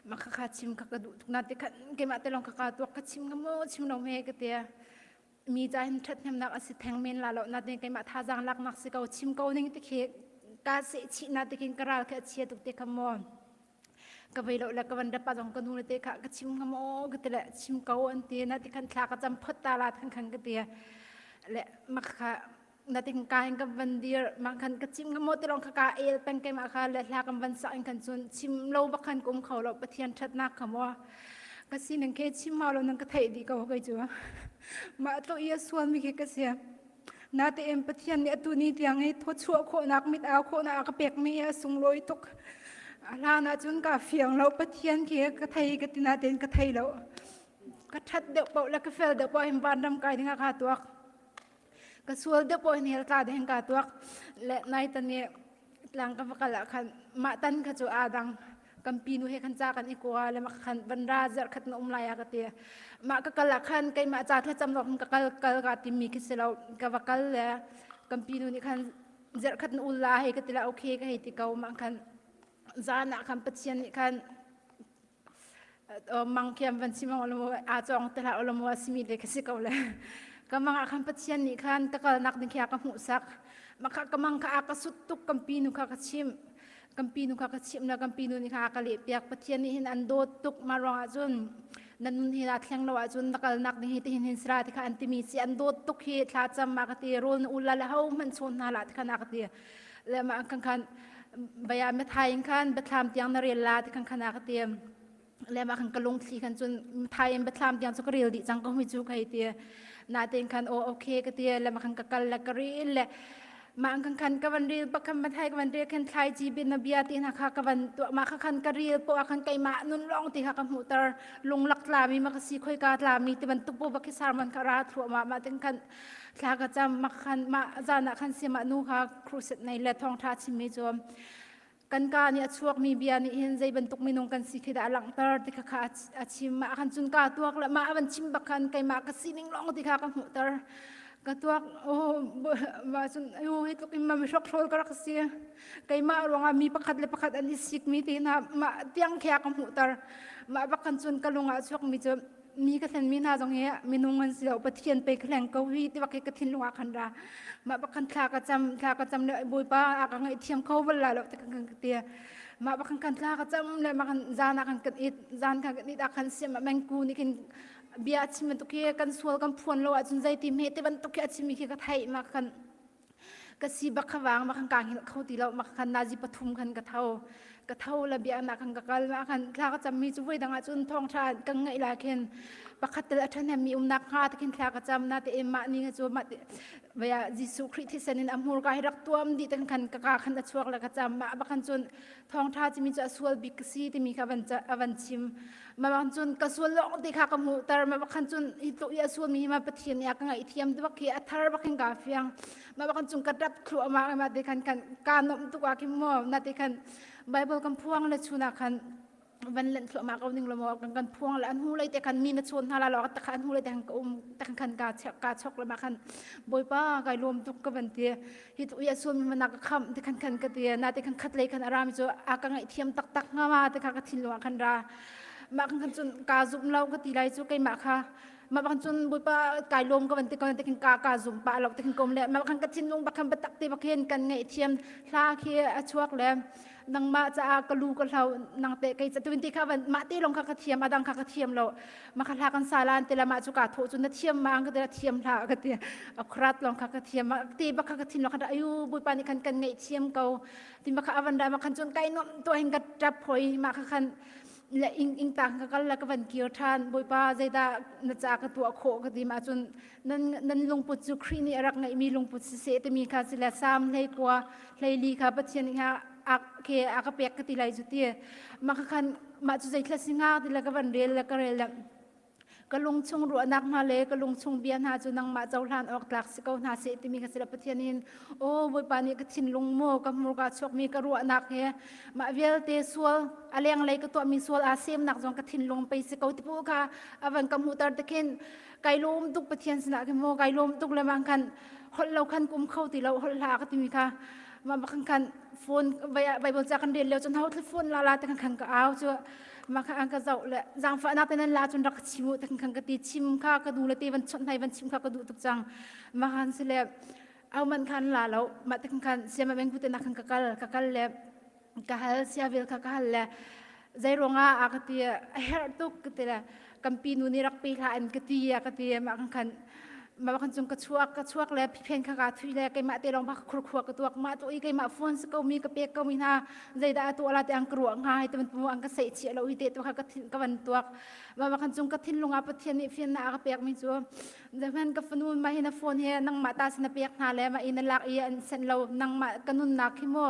ma kha kha chim kha ka duh tuk na te khan keimah te lawng kha ka tuak ka chim nga maw chim lo me ka tia mi ca hin ṭhathnemnak a si theng men la lo na te keimah thazaang laknak si ko chim ko ning te khi ka seh chih na te khin ka ral khi a chia tuk te kha maw ka vei lo le ka van rap ah zong ka nu le te kha ka chim hnga maw ka ti le chim ko an ti na ti khan thla ka cam phot ta la than khan ka ti le mak kha na ti ka hin ka van dir ma khan ka chim hnga maw ti long kha ka el peng ke ma kha le hla kan van sak in khan cun chim lo bak khan kum kho lo pathian thatnak kha maw ka sining ke chim ma lo nang ka theih di ko kai chu ma to ia sual mi ke ka sia Natein Pathian nih atu ni tiang i thawchuah khawhnak mit au khawhnak a ka pekmi a sunglawi tuk. A hlan ahcun ka fiang lo Pathian khi ka thei ka ti natein ka thei lo. Ka ṭhat deuh paoh le ka fel deuh paoh hin vanram kai ding ah kaa tuak. Ka sual deuh paoh hin hell tla ding kaa tuak. Le nai tan i tlang ka va kal ah khan mah tan kha cu aa dang kan pinu he khan ca kan i kua le mak khan van ra zarh khat na um lai ah ka ti mah ka kal ah khan keimah ca thlacam lawng ka kal kal ka timi khi si lo ka va kal le kan pinu nih khan zarh khat na ul la hei ka ti la okay ka hei ti ko mah khan zan ah khan Pathian nih khan. Mang khi an van chim lo a cawng te hlah lo a simi le ka si ko le. Ka mang ah khan Pathian nih khan ka kalnak ding khi a ka hmuhsak. Maka ka mang kha a ka sut tuk kan pi nu kha ka chimh. Kan pi nu kha ka chimh le kan pi nu nih kha a ka leh piak. Pathian nih hin an dawt tuk ma ruang ah cun na nun hi aa thleng lo ahcun na kalnak ding hi tihin hin sira ti kha an timi si an dawt tuk hi thla cam ma ka ti rawl na ul la le ho hmanh chawn hna la ti khan a ka ti le ma kan khan baya methai in khan biathlam tiang na rel la ti khan khan a ka ti le ma khan ka lungthli khan cun methai in biathlam tiang cu ka rel dih cang ko mi cu kai ti na ten khan o okay ka ti le ma khan ka kal le ka rel le ma kan khan ka van rel pak khan mathai ka van rel khan thlai chi bin na bia ti na kha ka van tu ma kha khan ka rel po khan keima nun long ti kha ka hmu tar lunglak tlami ma ka si khoi ka tlami ti bantuk po ba khi sarman kha ra thlu ma ma tin khan thla ka cam ma khan ma zan ah khan si ma nu kha crusade nei le thong tha chimmi chu kan ka nih a chuak mi bia nih hin zei bantuk minung kan si khi dah langhter ti kha kha a chim ma khan cun ka tuak le ma avan chim bak khan keimah ka sining long ti kha ka hmuhter ka tuak oh ma cun oh hi tluk in ma mi hrok hrol ka rak si keimah ruangah mi pakhat le pakhat an i sikmi te hna mah tiang khia ka hmuhter mah bak kan cun ka lung ah chuak mi cu mi ka thlen mi hna zong hi minung an si lo pathian pe ka hleng ko hi ti bak hi ka thinlung ah khan ra mah bak khan thla ka cam thla ka cam le bawipa a ka ngaihthiam kho bal la lo ti kan kan ti mah bak khan kan thla ka cam le mah kan zan ah kan kan it zan kan kan it ah khan siam mengku nih khin bia a chim bantuk hi kan sual kan phuan lo ahcun zeiti hme te bantuk hi a chim mi khi ka theih mah kan ka si bak kha wang ma khan ka hngilh kho ti lo ma khan nazi pathum khan ka tho ka tho la bia na khan ka kal ma khan thla ka cam mi chu voi dang ah cun thong tha kan ngaih la khin pakhat tel a than mi umnak hnga te khin thla ka cam na te ma ni nga chu ma vaya Jesuh Khrih thisen in a hmur ka hi rak tuam di tan khan ka ka khan a chuak la ka cam ma ba khan cun thong tha chimi chu a sual bik ka si timi kha van avan chim ma bang cun ka sual lawng te kha ka hmuh tar ma bak khan cun hi tluk i a sual mi ma pathian ya ka ngaih thiam te bak khi a thar bak hin ka fiang ma bak khan cun ka tap thlu ma ma te khan kan ka nom tuk a kim mo na te khan bible kan phuang le chuna khan van len thlu ma ko ning lo mo kan kan phuang le an hu lei te khan mi na chon hna la lo ta khan hu lei te khan ka um ta khan khan ka chok ka chok le ma khan boipa kai lom tuk ka van ti hi tu ya sual mi mana ka kham te khan khan ka ti na te khan khat lei khan aram chu a ka ngai thiam tak tak nga ma te kha ka thin lo khan ra ma khan khan chun ka zum lo ka ti lai chu keima kha ma bang chun buipa kai lom ka van te kan te khan ka ka zum pa lo te khan kom le ma khan ka thin lung ba khan ba tak te ba khen kan ngai thiam hla khi a chuak le nangmah caah ka lu ka hlo nang te kei ca tuin ti kha van mah te long kha ka thiam adang kha ka thiam lo ma kha hla kan sa lan te la ma chu ka tho chu na thiam ma ka te thiam hla ka ti akhrat long kha ka thiam te ba kha ka thin lo kha ayu buipa ni khan kan ngai thiam ko ti ma kha avan da ma khan chun kai nom to hing ka tap hoi ma kha khan le ing ing ta ka kal la ka van kir than boipa zeida na cha ka tua kho ka ti ma chun nan nan lungput cu Khrih nih a rak ngeihmi lungput siseh timi kha sile Salm 19 hleili kha Pathian nih a ke a ka pek ka ti lai cu ti mah kha khan mah cu zeithla si hnga ti le ka van rel le ka rel le ka lung chung ruahnak hna le ka lung chung bia hna cu nangmah cohlan awk tlak si ko hna seh timi kha sila Pathian in aw Bawipa nih ka thinlung maw ka hmurka chuakmi ka ruahnak he mah vialte sual a lenglei ka tuahmi sual aa semnak zong ka thinlung pei si ko ti pu kha a van ka hmuhter te khin kai lawm tuk Pathian sinah khin maw kai lawm tuk le mang khan holh lo khan kum kho ti lo holh hla ka timi kha ma khan khan phone Bible ca kan rel lio cun ho thli phone la la te khan khan ka au chu ma kha an ka zoh le zangfah nak te nan la cun rak chim u te khan khan ka ti chim kha ka du le te van chon hai van chim kha ka duh tuk cang ma khan sile au man khan la lo ma te khan khan siama beng ku te na khan ka kal ka kal le ka hal siavil kha ka hal le zei ruangah a ka ti a herh tuk ka ti le kampi nu nih rak pe hlah an ka ti a ka ti mah kan khan mah kan cung ka chuak ka chuak le phen kha ka thui le keimah te lawng ba khur khua ka tuak mah tu i keimah phone si ko mi ka pek ko mi hna zeidah a tuah la te ang ka ruah nga hi te mu ang ka sei chia lo hi te tu kha ka thin ka van tuak mah kan cung ka thinlung ah pathian nih fian na ka pek mi cu zeihmanh ka fanu mah hi na phone he nangmah ta sin na pek hna le mah i na lak i an sen lo nangmah ka nunnak hi mu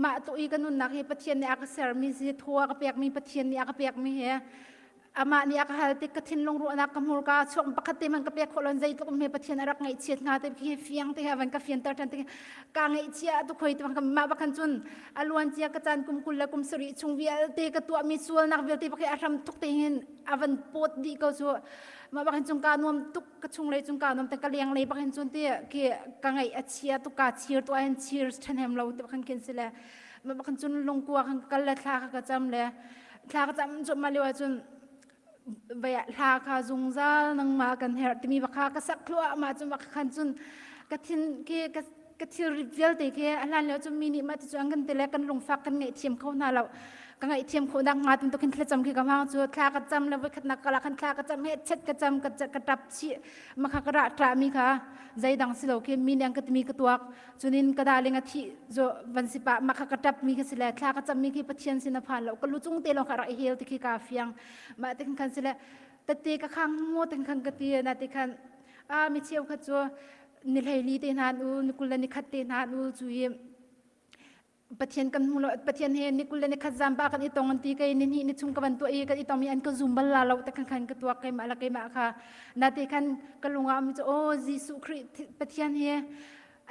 mah tu i ka nunnak hi Pathian nih a ka sermi si thaw a ka pekmi Pathian nih a ka pekmi hi amah nih a ka hal tik ka thinlung ruahnak ka hmurka chuak pakhat te man ka pek khawh lon zeitluk me Pathian a rak ngaihchiat hnga te khi fiang te van ka fianter than te ka ngaihchia tu khoi te mah bakhan cun a luan cia ka caan kum 20 le kum 70 chung vialte ka tuahmi sualnak vialte pakhi a hram tuk te hin a van pawt dih ko cu mah bakhin cung ka nuam tuk ka chung lei cung ka nom te ka leng lei bakin cun ti ki ka ngai a chia tu ka chir tu ahin chir ṭhanem lo te bakin khin si le ma bakin cun lungkua kan kal le thla ka ka cam le thla ka cam cu ma lio cun. Vai hla kha zungzal nangmah kan herh timi va kha ka sak thluahmah cun va khan cun ka thin khi ka ka thilri vialte khi a hlan lio cu mi nih mah ti cu an kan ti le kan lungfak kan ngaihthiam kho hna lo. Ka ngaihthiam khawh nak hnga tum khin thlacam khi ka hmang cu thla ka cam le voikhat nak kala khan thla ka cam he chet ka cam ka ka tap chih ma kha ka ra tra mi kha zeidang si lo khi mi nih an ka timi ka tuak cunin ka darling a thih zo van si pa ma kha ka tap mi kha si le thla ka cam mi khi Pathian sin a phan lo ka lu cung te lawng kha rak i hel ti khi ka fiang mah te khan si le tete ka khang mo te khan ka ti na te khan a mi cheu kha cu ni hlei li te hna u ni kul le ni khat te hna u cu hi Pathian kan hmu lo Pathian he ni 21 zamba kan i tong an ti kei ni hnih ni chung ka van tuah i kan i tong mi an ka zum bal la lo te khan khan ka tuak keimah la keimah kha na te khan ka lungah mi cu aw Jesuh Khrih Pathian he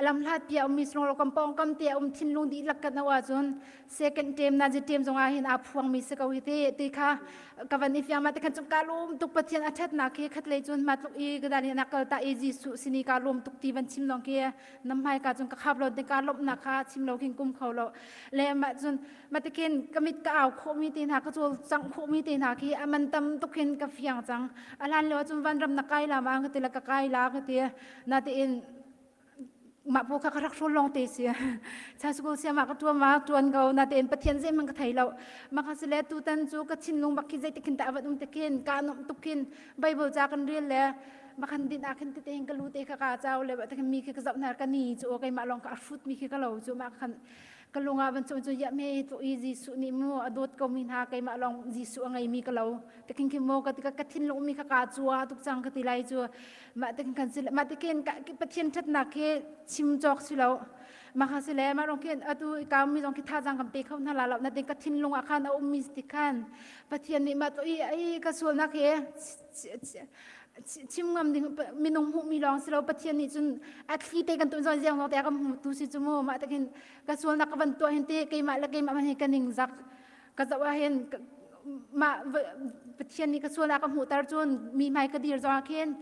lam hlat pia um mi song lo kam pong kam te um thinlung dihlak kan awa cun second term na ji term zong ah hin a phuang mi se ko hi te te kha ka van i fiang ma te khan chung ka lum tuk Pathian a that nak khi khat lei cun ma tluk i ka dan na kal ta i Jesuh sini ka lum tuk ti van chim long khi nam hmai ka cun ka khap lo te ka lomh nak kha chim lo khin kum kho lo le ma cun ma te khin ka mit ka au khawh mi te hna ka cawl cang khawh mi te hna khi aman tam tuk hin ka fiang cang alan lo cun van ram na kai la ma ka ti la ka kai la ka ti na te in mah pu kha ka rak hrawl long te si cha school sia ma ka tuan ma tuan ko na te in pathian zei man ka thei lo ma kha sile tu tan cu ka thinlung bak khi zei te khin ta avat um te khin ka nom tuk khin bible ca kan rel le makhan din ah khin tete hin ka lu te kha ka chau le ba mi khi ka zoh hna ka ni chu keimah lawng ka hrut mi khi ka lo chu ma khan ka lunga van chu chu ya me to i Jesuh nih mu a dawt ko mi hna keimah lawng Jesuh a ngei mi ka lo te khin khin mo ka ka thin lung mi kha ka chua tuk cang ka ti lai chu ma te khin kan ma te khin ka Pathian thatnak khi chim chok si lo ma kha si le ma rong khin atu ka mi zong khi tha jang kam pe kho hna la lo na tin ka thin lung ah khan a um mi ti khan Pathian nih ma to i ai ka sual nak hi chim ngam ding minung hmuhmi lawng si lo Pathian nih cun a thli te kan tuan ziang zong te kan hmu tu si cu mu mah takin ka sualnak ka van tuah hin te keimah le keimah man hi ka ning zak ka zoh ah hin mah Pathian nih ka sualnak ka hmuhter cun mi hmai ka dir zong ah khin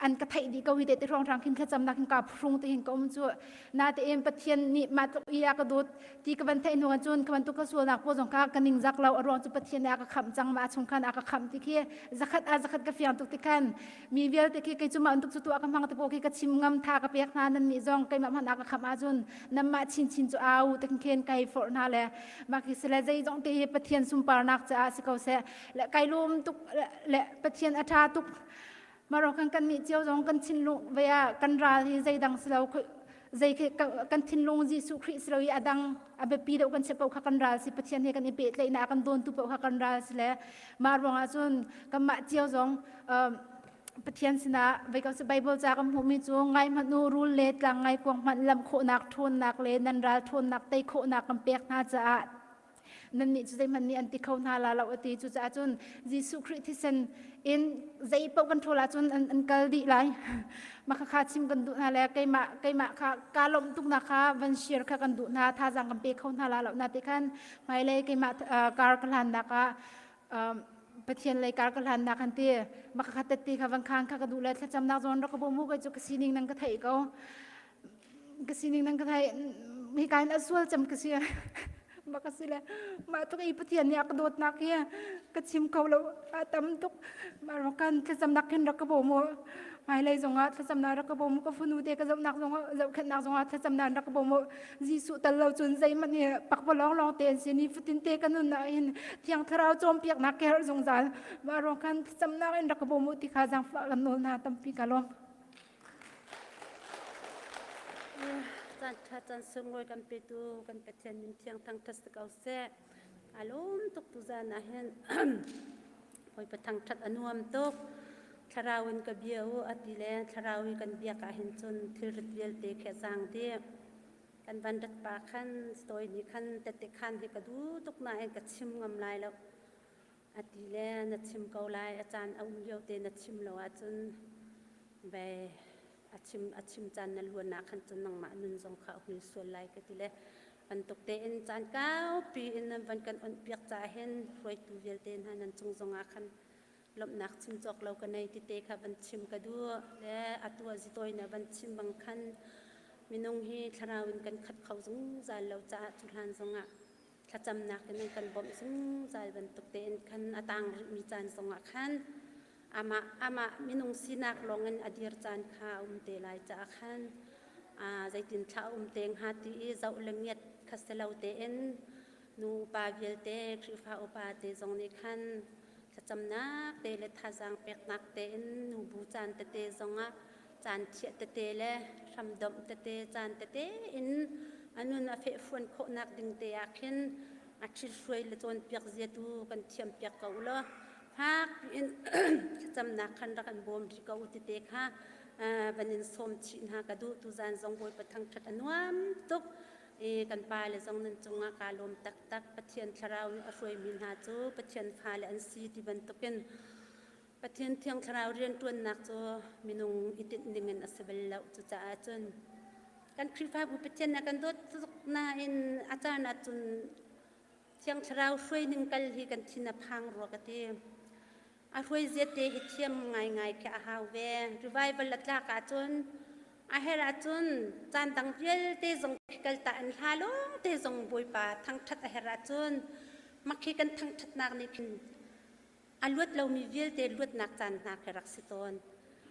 an ka theih dih ko hi te te hrawng hrang khin thlacamnak hin ka phrung te hin ka um cu na te in Pathian nih mah tluk i a ka dawt ti ka van theih hnu cun ka bantuk ka sualnak pawl zong kha ka ning zak lo a ruang cu Pathian nih a ka khamh cang mah chung khan a ka khamh ti khi zakhat a zakhat ka fiang tuk ti khan mi vialte khi kei cu mah tuk cu tuah ka hmang te pawl khi ka chim ngam tha ka pek hna nan nih zong keimah hmanh a ka khamh ahcun nanmah chinchin cu au te khin kai forh hna le mah khi sile zeizong te hi Pathian sunparnak caah si ko seh le kai lum tuk le Pathian a ṭha tuk Maro kan kan nih cio zong kan thinlung ve ah kan ral hi zeidang si lo zei khi kan thinlung Jesuh Khrih si lo i adang a biapi deuh kan chiah paoh kha kan ral si Pathian he kan i pehtlaihnak kan dawntu paoh kha kan ral si le mah ruangah cun kanmah cio zong Pathian sinah vei ko si Bible ca kan hmuhmi cu ngai hmanh u rul le tlang ngai kuang hmanh lam khawhnak ṭhawnnak le nan ral ṭhawnnak tei khawhnak kan pek hna caah nannih cu zeihmanh nih an ti kho hna la lo a ti cucaah cun Jesuh Khrih thisen in zei paoh kan ṭhawl ahcun an, an kal dih lai mah kha chim kan duh hna le keimah keimah kha kaa lawmh tuknak kha van share kha kan duh hna thazaang kan pe kho hna la lo na ti khan hmailei keimah kar ka hlannak ah Pathian lei kar ka hlannak kan ti mah kha tette kha van khang kha ka duh le thlacamnak zawn rak ka bawm mu kai cu ka sining nan ka theih ko ka sining nan ka thei hi ka in a sual cem ka si ma ka si le mah tuk i Pathian nih a ka dawtnak hi ka chim kho lo a tam tuk ma ro kan thlacamnak khin rak ka bawm u hmailei zongah thlacamnak rak ka bawm u ka fanu te ka zohnak zongah zohkhenhnak zongah thlacamnak rak ka bawm u Jesuh tal lo cun zeihmanh hi pakpalawng lawng te an si ni fatin te ka nun ah hin thiang thlarau cawnpiaknak ka herh zungzal mah ruang khan thlacamnak in rak ka bawm u ti kha zaangfah kan nawl hna tampi ka lawm Caan ṭha caan sunglawi kan petu kan Pathian min thiang thangṭhat si ko seh. A lawm tuk tu zan ah hin Bawipa thangṭhat a nuam tuk. Thlarau in ka bia u a ti le thlarau i kan biak ah hin cun thilrit vialte khi a zaang dih. Kan van rat pa khan story nih khan tette khan hi ka duh tuk nain ka chim ngam lai lo. A ti le na chim ko lai a caan a um lio te na chim lo ahcun ve a chim a chim caan na luan ah khan cun nangmah nun zong kha a hul sual lai ka ti le bantuk tein caan kaupi in nan van kan onh piak caah hin hruaitu vialte hna nan cung zong ah khan lawmhnak chim cawk lo ka nei tite kha van chim ka duh le atu a zitawi na van chim bang khan minung hi thlarau in kan khat kho zungzal lo caah cu hlan zongah. Thlacamnak in an kan bawmh zungzal bantuk tein khan a tang rihmi caan zongah khan amah amah minung sinak lawngin a dir caan kha a um te lai caah khan zeitin thla a um te hnga ti i zoh le ngiat kha si lo tein nu upa vialte Khrihfa upa te zong nih khan thlacamnak te le thazaang peknak tein nubu caan tete zongah caan thiah tete le hramdomh tete caan tete in a nun a fehfuan khawhnak ding te ah khin a ṭhithruai le cawnpiak ziatu kan thiampiak ko u law fak piin thlacamnak khan rak kan bawm rih ko u tete kha van in sawm chih hna ka duh. Tuzan zong Bawipa thangṭhat a nuam tuk i kan pa le zong nan cungah kaa lawm taktak. Pathian thlarau nih a hruaimi hna cu Pathian fale an si ti bantukin Pathian Thiang Thlarau rianṭuannak cu minung i tinh dingin a si bal lo. Cucaah cun kan Khrihfabu Pathian a kan dawt tuk nain a caan ah cun Thiang Thlarau hruai ning kal hi kan thin a phang rua ka ti. A hruai ziate hi thiam ngaingai khi a hau ve. Revival a tlak ahcun a herh ahcun caan dang vialte zong khi kal ta in hla lawng te zong Bawipa thangṭhat a herh ahcun mak hi kan thangṭhatnak nih khin a luat lomi vialte luatnak caan hna khi rak si tawn.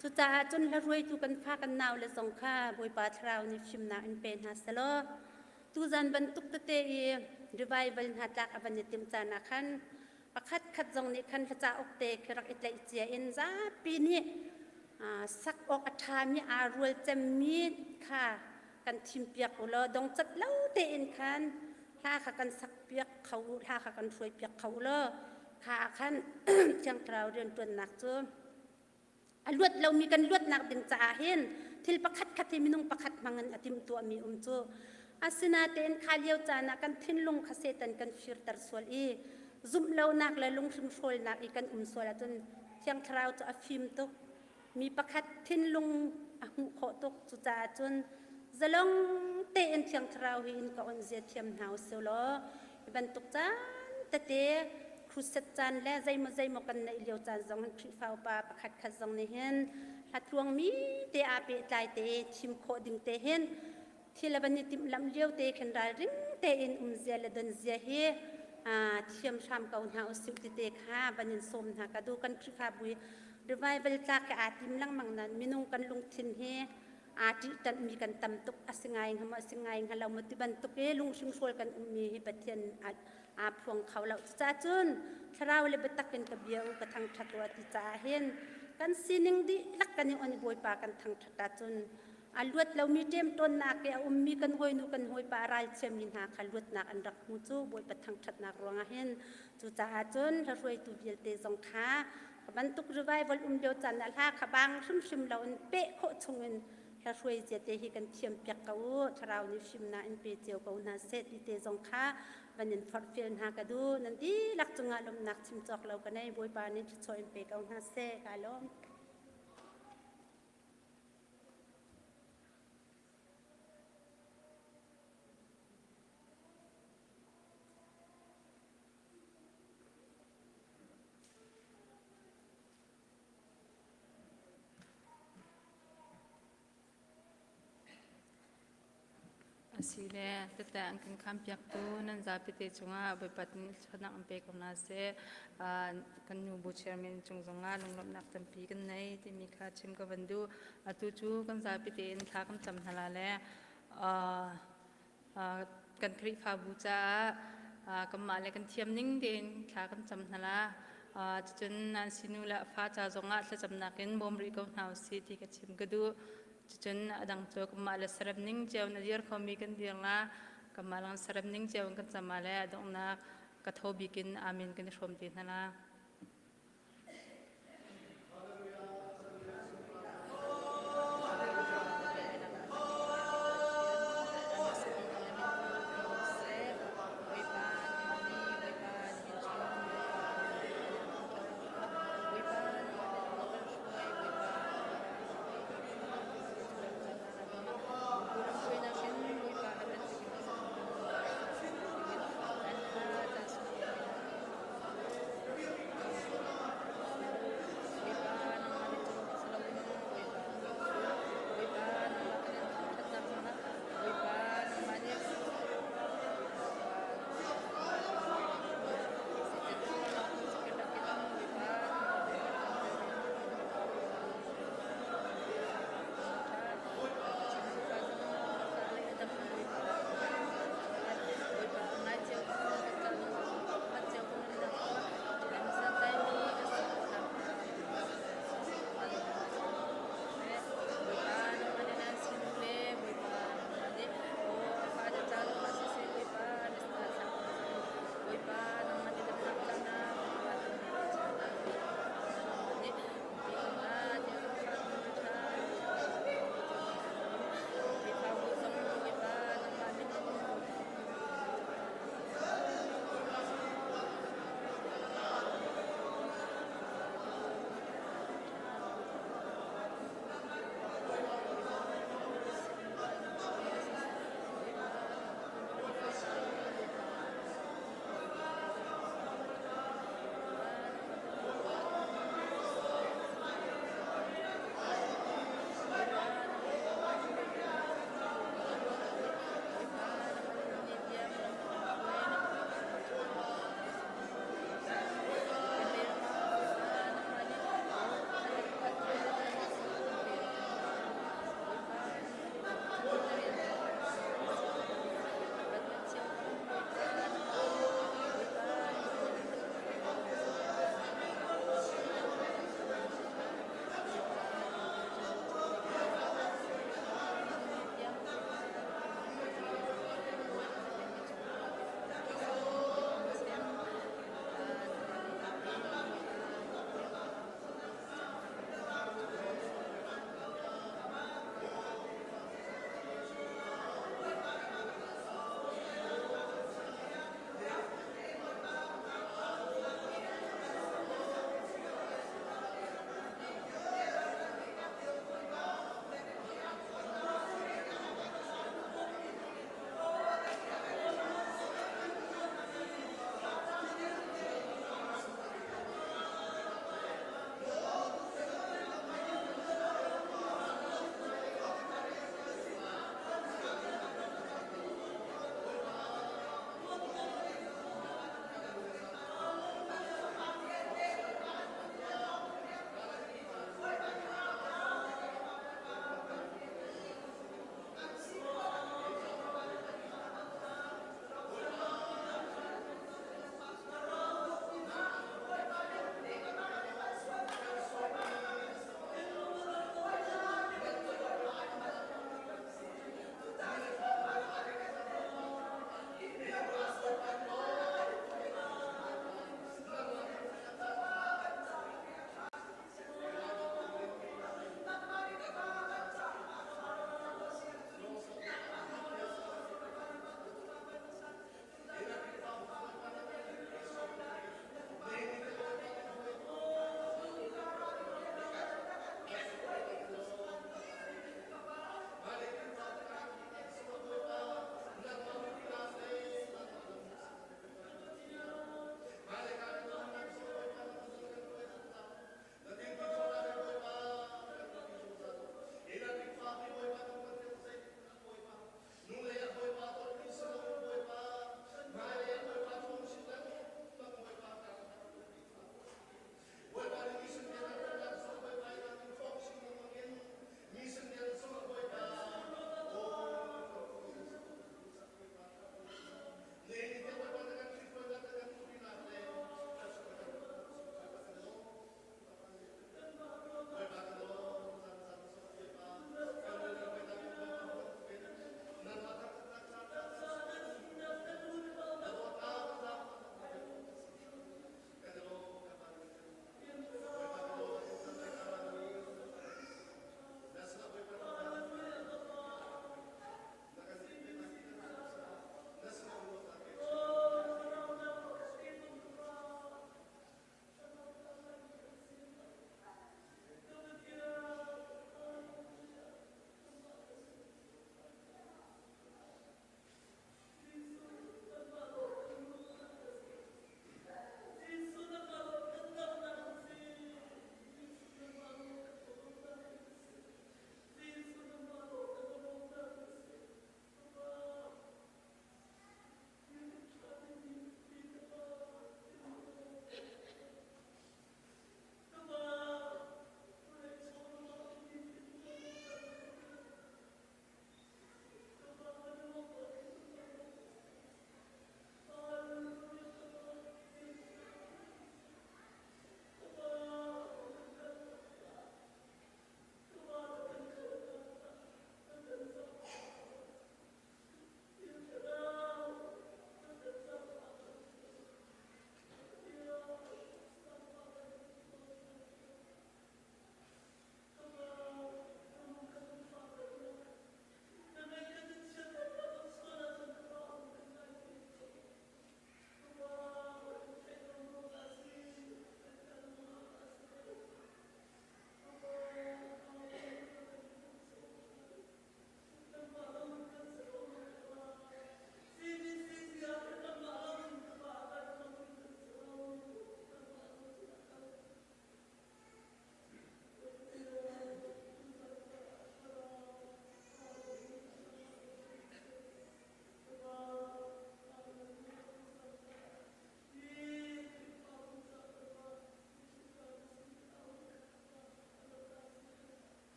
Cucaah cun hlaruaitu kan fa kan nau le zong kha Bawipa Thlarau nih fimnak in pe hna selaw tuzan bantuk tete i revival hna tlak a van i timh caan ah khan pakhat khat zong nih khan hla cauk te khi rak i tlaih cia in zapi nih sak awk a ṭhami aa rual cemmi kha kan thimpiak u law dongcat lo tein khan hla kha kan sakpiak kho u, hla kha kan hruaipiak kho u law kha ah khan Thiang Thlarau rianṭuannak cu a luat lomi kan luatnak ding caah hin thil pakhat khat hi minung pakhat hmangin a timhtuahmi um cu. Asinatein kha lio caan ah kan thinlung kha Satan kan firter sual i zumh lonak le lunghrimhrawlnak i kan um sual ahcun Thiang Thlarau cu a fim tuk. Mi pakhat thinlung a hmuh khawh tuk. Cucaah cun zalong tein Thiang Thlarau hi in ka on zia thiam hna usih law hi bantuk caan tete crusade caan le zeimaw zeimaw kan neih lio caan zong hin Khrihfa upa pakhat khat zong nih hin hlatluangmi te aa pehtlai te thim khawh ding te hin thil a van i timhlamh lio te khin ralring tein um zia le don zia hi thiam hram ko hna usih ti te kha van in sawm hna ka duh. Kan Khrihfabu revival tlak hi aa tim lengmang nain minung kan lungthin hi aa ṭihṭanhmi kan tam tuk. A si ngai hnga maw, a si ngai hnga lo maw ti bantuk i lunghringhrawl kan ummi hi Pathian aa phuang kho lo. Cucaah cun thlarau le biatak in ka bia u, ka thangṭhat u a ti caah hin kan sining dihlak kan i on i Bawipa kan thangṭhat ahcun a luat lomi ṭemṭawnnak i a ummi kan hawinu kan hawipa a ralchiami hna kha luatnak an rak hmu cu Bawipa thangṭhatnak ruangah hin. Cucaah cun hlahruaitu vialte zong kha bantuk revival um lio caan ah hla kha bang hrimhrim loin peh khawh chungin hlahruai zia te hi kan thiam piak ko u, thlarau nih fimnak in pe cio ko hna seh ti te zong kha van in forhfial hna ka duh. Nan dihlak cungah lawmhnak chim cawk lo ka nei. Bawipa nih thluachuah in pe ko hna seh. Ka lawm. Asile tete an kan khampiaktu nan zapi te cungah Bawipa nih thluachuahnak an pe ko hna seh. Kan nu bu chairman cung zongah lunglawmhnak tampi kan nei timi kha chim ka van duh. Atu cu kan zapi tein thla kan cam hna la le kan Khrihfabu caah kanmah le kan thiam ning tein thla kan cam hna la. Cucun nan sinu le a fa ca zongah thlacamnak in bawm rih ko hna usih ti ka chim ka duh. Cucun a dang cu kanmah le sarem ning cio na dir khomi kan dir la, kanmah lang sarem ning cio in kan cam ah le a donghnak ka tho bik in amen kan i hrawm te hna la.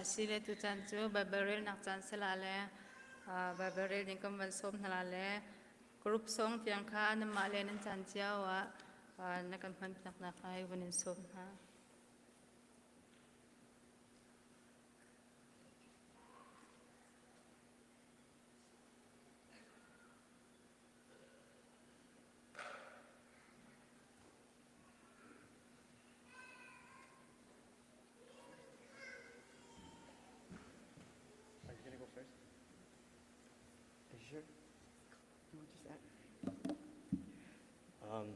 Sile tu caan cu Baibal relnak caan si la le Baibal rel ding kan van sawm hna la le group song tiang kha nanmah le nan caan cio ah na kan hman piak nak lai van in sawm hna. Are you gonna go first? Are you sure? You want just add? Um,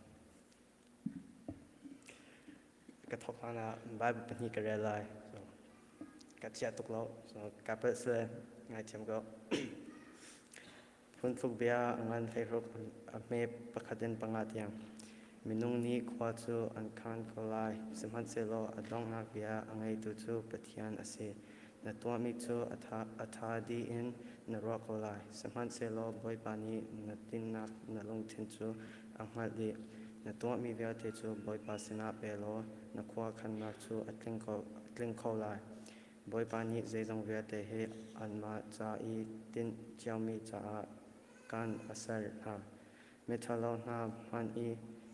ka thok hlan ah Bible pahnih ka rel lai. So, ka chia tuk lo. So, ka palh sile ngaithiam ko. Phuntluk bia a ngan hleiruk a hme pakhat in panga tiang. Minung nih khua cu an khaan ko lai, sihmanhsehlaw a donghnak bia a ngeitu cu Pathian a si. Na tuahmi cu a ṭha dih in na ruah ko lai, sihmanhsehlaw Bawipa nih na tinhnak na lungthin cu a hngalh dih. Na tuahmi vialte cu Bawipa sinah pe law na khua khannak cu a tling kho lai. Bawipa nih zeizong vialte hi anmah ca i tinh ciomi caah kan a ser hna. Miṭhalo hna hmanh i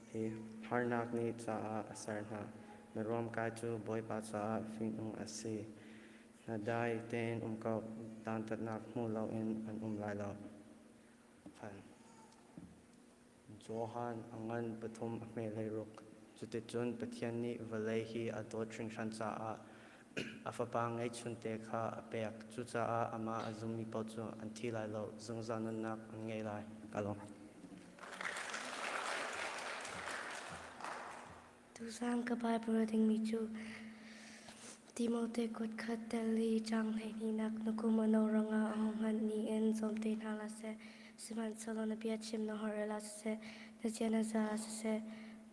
hi harnak nih caah a ser hna. Miruamkai cu Bawipa caah fihnung a si. Na dai tein um ko, dantatnak hmu loin an um lai lo. Khan. Johan a ngan pathum a hme hleiruk. Cuticun Pathian nih vawlei hi a dawt hringhran caah a Fapa ngeihchunte kha a pek. Cucaah amah a zummi paoh cu an thi lai lo, zungzal nunnak an ngei lai. Ka lawm. Tuzaan ka Bible dingmi cu Timote kut khat tel i caang hleihnihnak na kum a no ruangah ahohmanh nih in zuam te hna hlah seh. Sihmanhsehlaw na biachim na holhrel ah siseh, na zia na za ah siseh,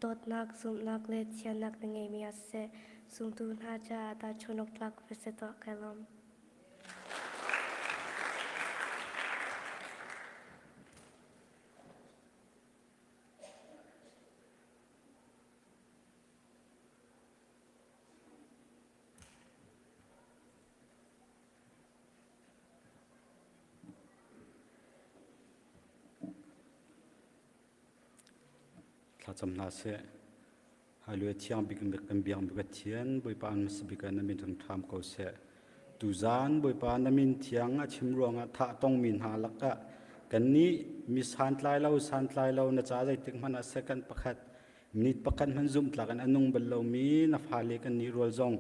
dawtnak, zumhnak le thiannak na ngeihmi ah siseh, zumtu hna caah tahchunh awk tlak va si tuah kai lawm. Thlacam hna seh. Hallelujah thiang bik kan biak mi Pathian Bawipa an hmasa bik ah na min ṭham ko seh. Tuzaan Bawipa na min thiang a chim ruangah thah tongmi hna lakah kannih mi santlai lo santlai lo na ca zeitik hmanh ah second pakhat minute pakhat hmanh zumhtlak in a nung bal lomi na fale kannih rual zong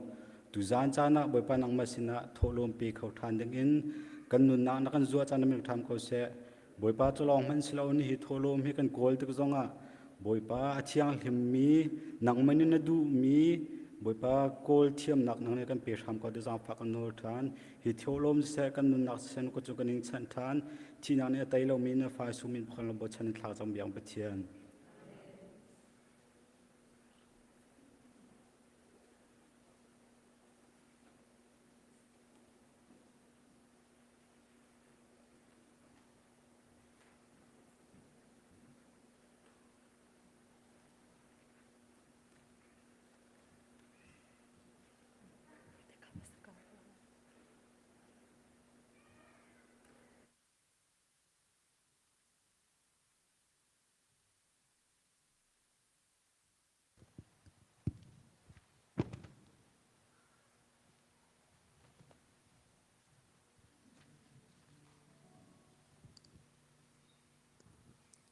tuzaan caan ah Bawipa nangmah sinah thawhlawm pe kho ṭhan dingin kan nunnak na kan zuah caan na min ṭham ko seh. Bawipa cu lawng hmanh si lo ni hi thawhlawm hi kan kawl tik zongah Bawipa a thianghlimmi nangmah nih na duhmi Bawipa kawl thiamnak nang nih kan pe hram ko ti zaangfah kan nawl ṭhan. Hi thawhlawm siseh kan nunnak siseh na kut cu kan in chanh ṭhan. Thihnak nih a tei lomi na fa sumin pakhat lo bochan in thlak cang biang Pathian.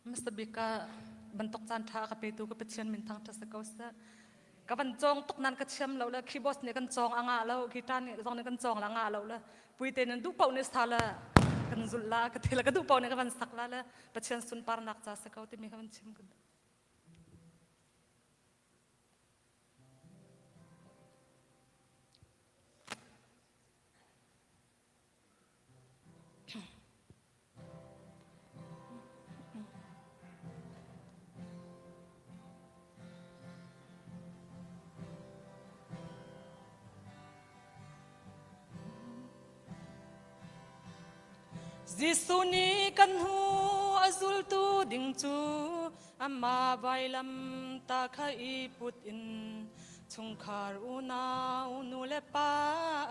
Mr. Bika bantuk caan ṭha ka petu ka Pathian min thangṭhat si ko seh. Ka van cawng tuk nan ka thiam lo le keyboard nih kan cawng a ngah lo, guitar nih zong nih kan cawng la ngah lo le puite nan duh paoh nih sa le kan zulh la ka ti le ka duh paoh nih ka van sak la le Pathian sunparnak ca si ko timi ka van chim ka duh. Jesuh nih kan hnu a zultu ding cu amah vailam ta kha i put in. Chungkhar unau nu le pa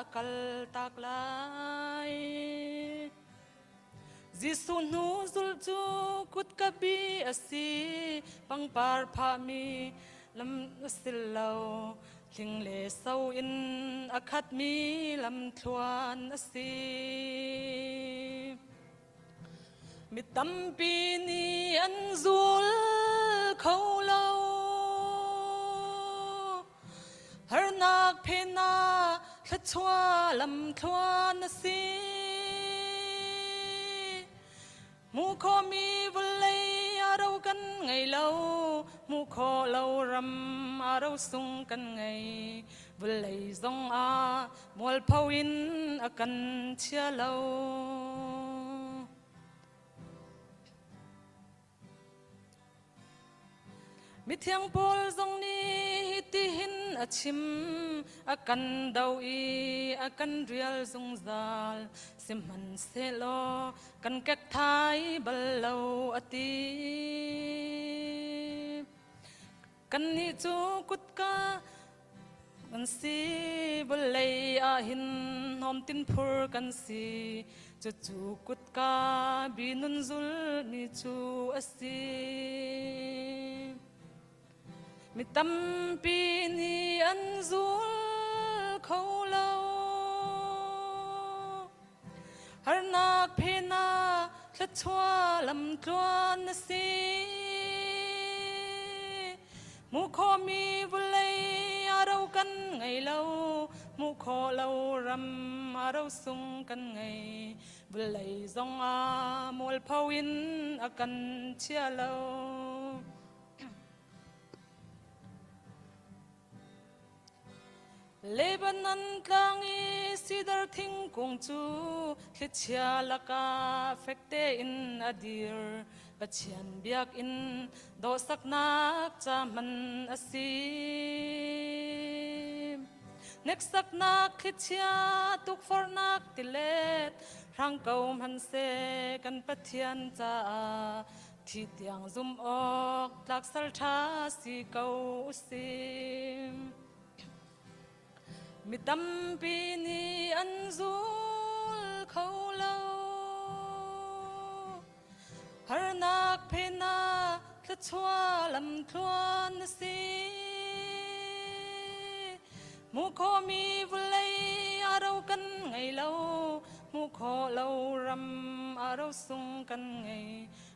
a kal tak lai. Jesuh hnu zulh cu kutka bi a si, pangpar phahmi lam a si lo. Hling le so in a khatmi lamthluan a si. Mi tampi nih an zul kho lo. Harnak phen ah thluachuah lamthluan a si. Hmuh khawhmi vawlei a ro kan ngei lo, hmuh khawh lo ram a ro sung kan ngei. Vawlei zong ah mualpho in a kan chia lo. Mithiang Paul zong nih hitihin a chim, a kan do i a kan rial zungzal, sihmanhsehlaw kan kek thai bal lo a ti. Kannih cu kutka kan si, vawlei ah hin hnawmtin phur kan si. Cucu kutka bi nun zulmi cu a si. Mi tampi nih an zul kho lo. Harnak phen ah thluachuah lamtluan na si. Hmuh khawhmi vawlei a ro kan ngei lo, hmuh khawh lo ram a ro sung kan ngei. Vawlei zong ah mualpho in a kan chia lo. Lebanon tlang i sidar thingkung cu thlichia lakah fek tein a dir. Pathian biakinn dawhsaknak ca hman a si. Hneksaknak thlichia tukforhnak tilet hrang ko hmanhseh kan Pathian caah thi tiang zum awk tlak sal ṭha si ko usih. Mi tampi nih an zul kho lo. Harnak phen ah thluachuah lamthluan na si. Hmuh khawhmi vawlei a ro kan ngei lo. Hmuh khawh lo ram a ro sung kan ngei.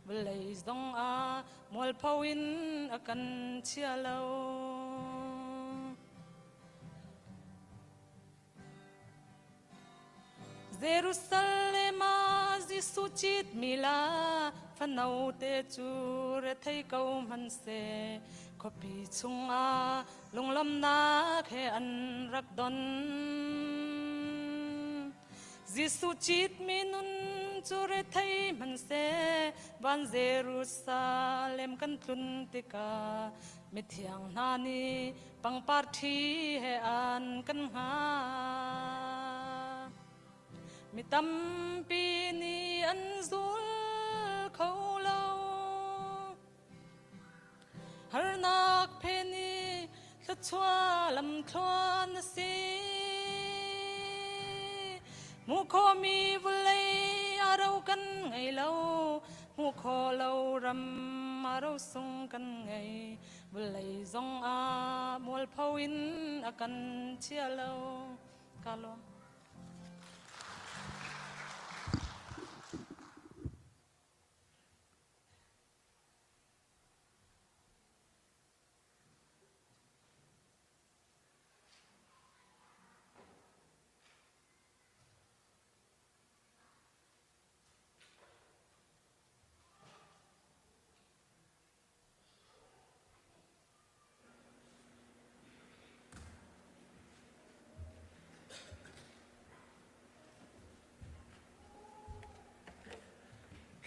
Vawlei zong ah mualpho in a kan chia lo. Jerusalem ah Jesuh citmi la fano te cu rethei ko hmanhseh khuapi chungah lunglawmhnak he an rak don. Jesuh citmi nun cu rethei hmanhseh van Jerusalem kan tlun tikah mithiang hna nih pangpar ṭhi he an kan hngah. Mi tampi nih an zul kho lo. Harnak phen i thluachuah lamthluan a si. Hmuh khawhmi vawlei a ro kan ngei lo. Hmuh khawh lo ram a ro sung kan ngei. Vawlei zong ah mualpho in a kan chia lo. Ka lawm.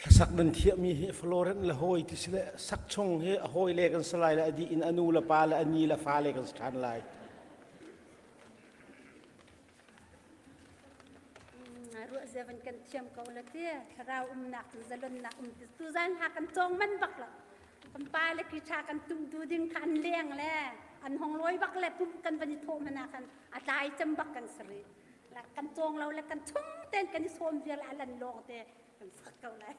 Hlasak nan thiahmi hi Florent le hawi ti si le sak chung hi a hawi le kan si lai le a dih in a nu le pa le a ni le fa le kan si ṭhan lai. Ruah zia van kan thiam ko la ti thlarau umnak zalonnak um ti tu zan ha kan cawng man bak lo kan pa le ki tha kan tum tu ding kha an leng le. An hong lawi bak le pum kan van i thawh hmanh ah khan a tlai cem bak kan si rih. Kan cawng lo le kan chung tein kan i sawm vial a lan lawng te kan sak ko lai.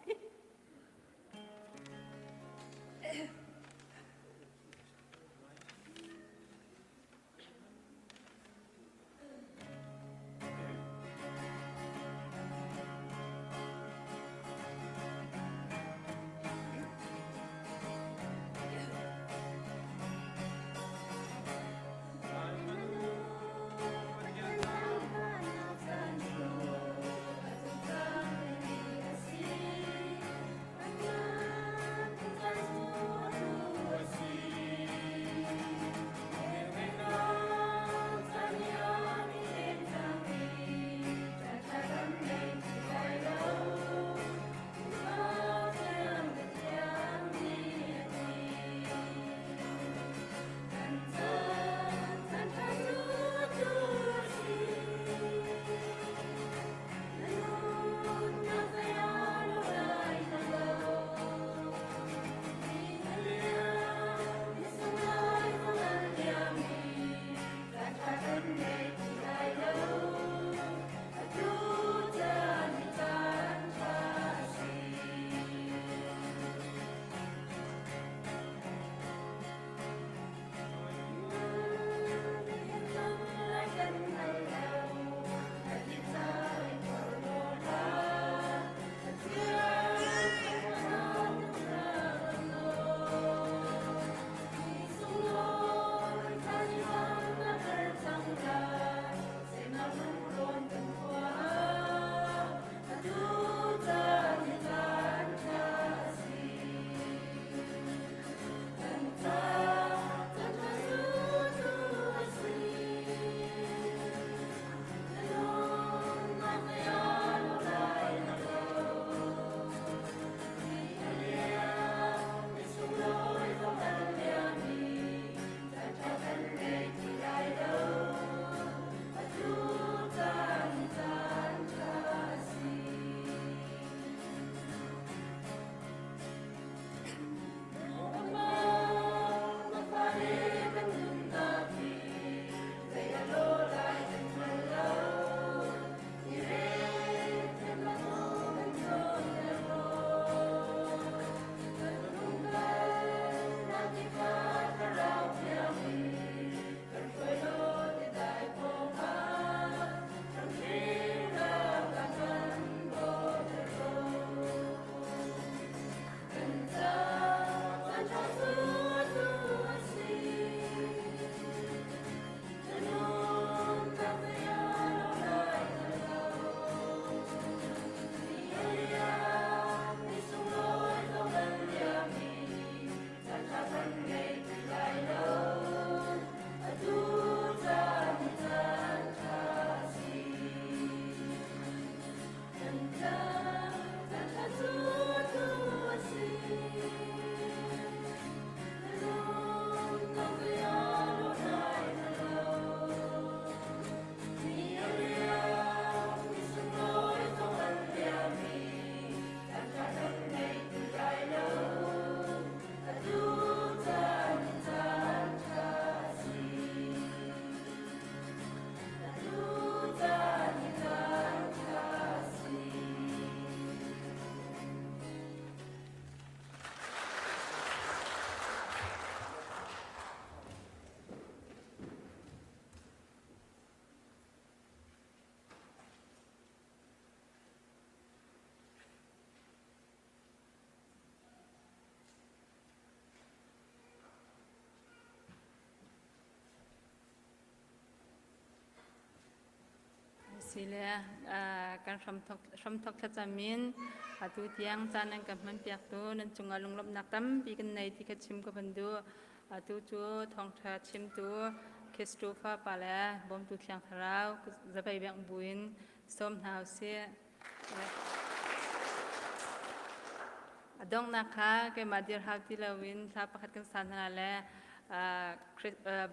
Sile kan hramthok thlacam in atu tiang caan nan kan hmanpiaktu nan cungah lunglawmhnak tampi kan nei ti kha chim ka van duh. Atu cu thawngṭha chimtu Christopher pa le bawmtu Thiang Thlarau zavei bengh buin sawm hna usih. A donghnak kha keimah dir hau ti loin hla pakhat kan sa hna le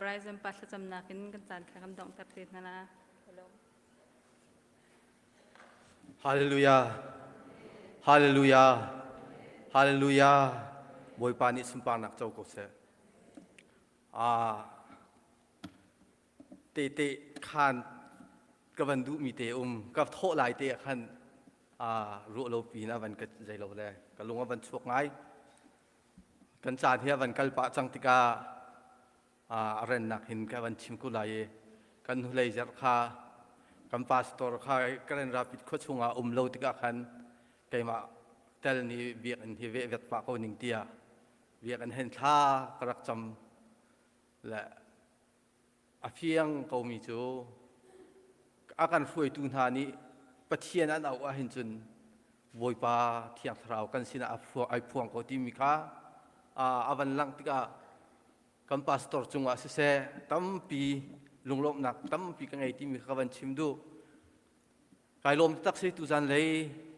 Bryson pa thlacamnak in kan caan kha kan donghter te hna la. Hallelujah. Hallelujah. Hallelujah. Bawipa nih sunparnak co ko seh. Ah. Tehte khaan ka van duhmi te um ka thawh lai te ah khan ruah lo piin a van ka zei lo le ka lung a van chuak ngai. Kan caan hi a van kal pah cang tikah a rennak hin ka van chim ko lai i kan hnulei zarh kha kan pastor kha Karen Rapid khua chungah um lo tikah khan keimah tel nih biakinn hi veh vet pah ko ning tiah biakinn hen thla ka rak cam le a fiang komi cu a kan hruaitu hna nih Pathian an auh ahhin cun Bawipa Thiang Thlarau kan sinah ai phuang ko timi kha a van langh tikah kan pastor cungah siseh tampi lunglawmhnak tampi ka ngei timi kha ka van chim duh. Kai lawm taktak si tuzan lei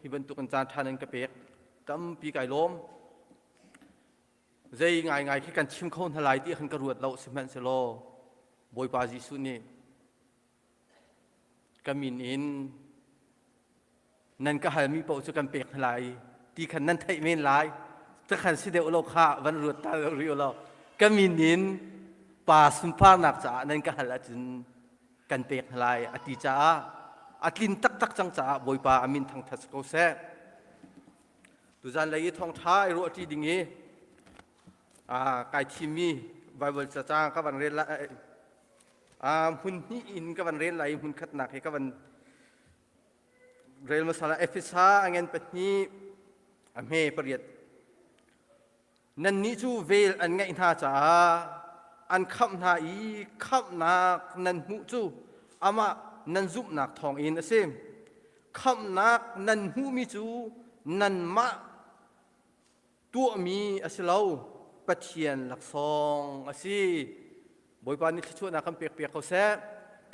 hi bantuk in caan ṭha nan ka pek tampi kai lawm. Zei ngaingai khi kan chim kho hna lai ti khan ka ruat lo sihmanhsehlaw Bawipa Jesuh nih ka min in nan ka halmi paoh cu kan pek hna lai ti khan nan theih men lai ca khan si deuh lo kha van ruat ta rih lo ka min in pa sunparnak caah nan ka hal ahcun kan pek hna lai a ti caah a tlin taktak cang caah Bawipa a min thangthat ko seh tuzan lei i thawngṭha i ruahṭi ding i kai thimmi Bible cacang ka van rel lai hmun hnih in ka van rel lai hmun khatnak hi ka van rel hmasa lai Efesa a ngen pahnih a hme pariat Nannih cu vel an ngeih hna caah an khamh hna i khamhnak nan hmuh cu amah nan zumhnak thawngin a si. Khamhnak nan hmuhmi cu nanmah tuahmi a si lo, Pathian laksawng a si. Bawipa nih thluachuahnak kan pekpiak ko seh.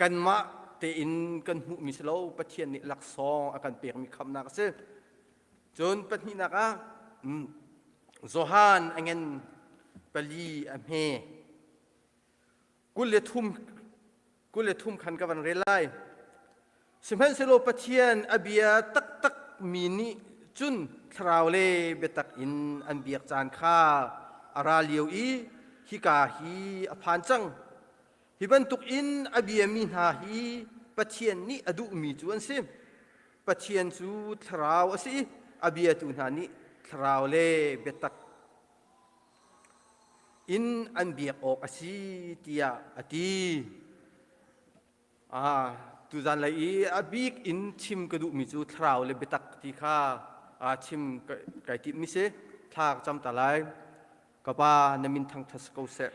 Kanmah tein kan hmuhmi si lo, Pathian nih laksawng a kan pekmi khamhnak a si. Cun pahnihnak ah Johan a ngen pali a hme. 23 khan ka van rel lai. Sihmanhsehlaw Pathian a bia taktak mi nih cun thlarau le biatak in an biak caan kha a ra lio i hika hi a phan cang. Hi bantuk in a biami hna hi Pathian nih a duhmi cu an si. Pathian cu thlarau a si i a biatu hna nih thlarau le biatak in an biak awk a si tiah a ti. Ah, tuzan lei i a bik in chim ka duhmi cu thlarau le biatak ti kha ah, chim kai timhmi si. Thla ka cam ta lai. Ka pa na min thangṭhat si ko seh.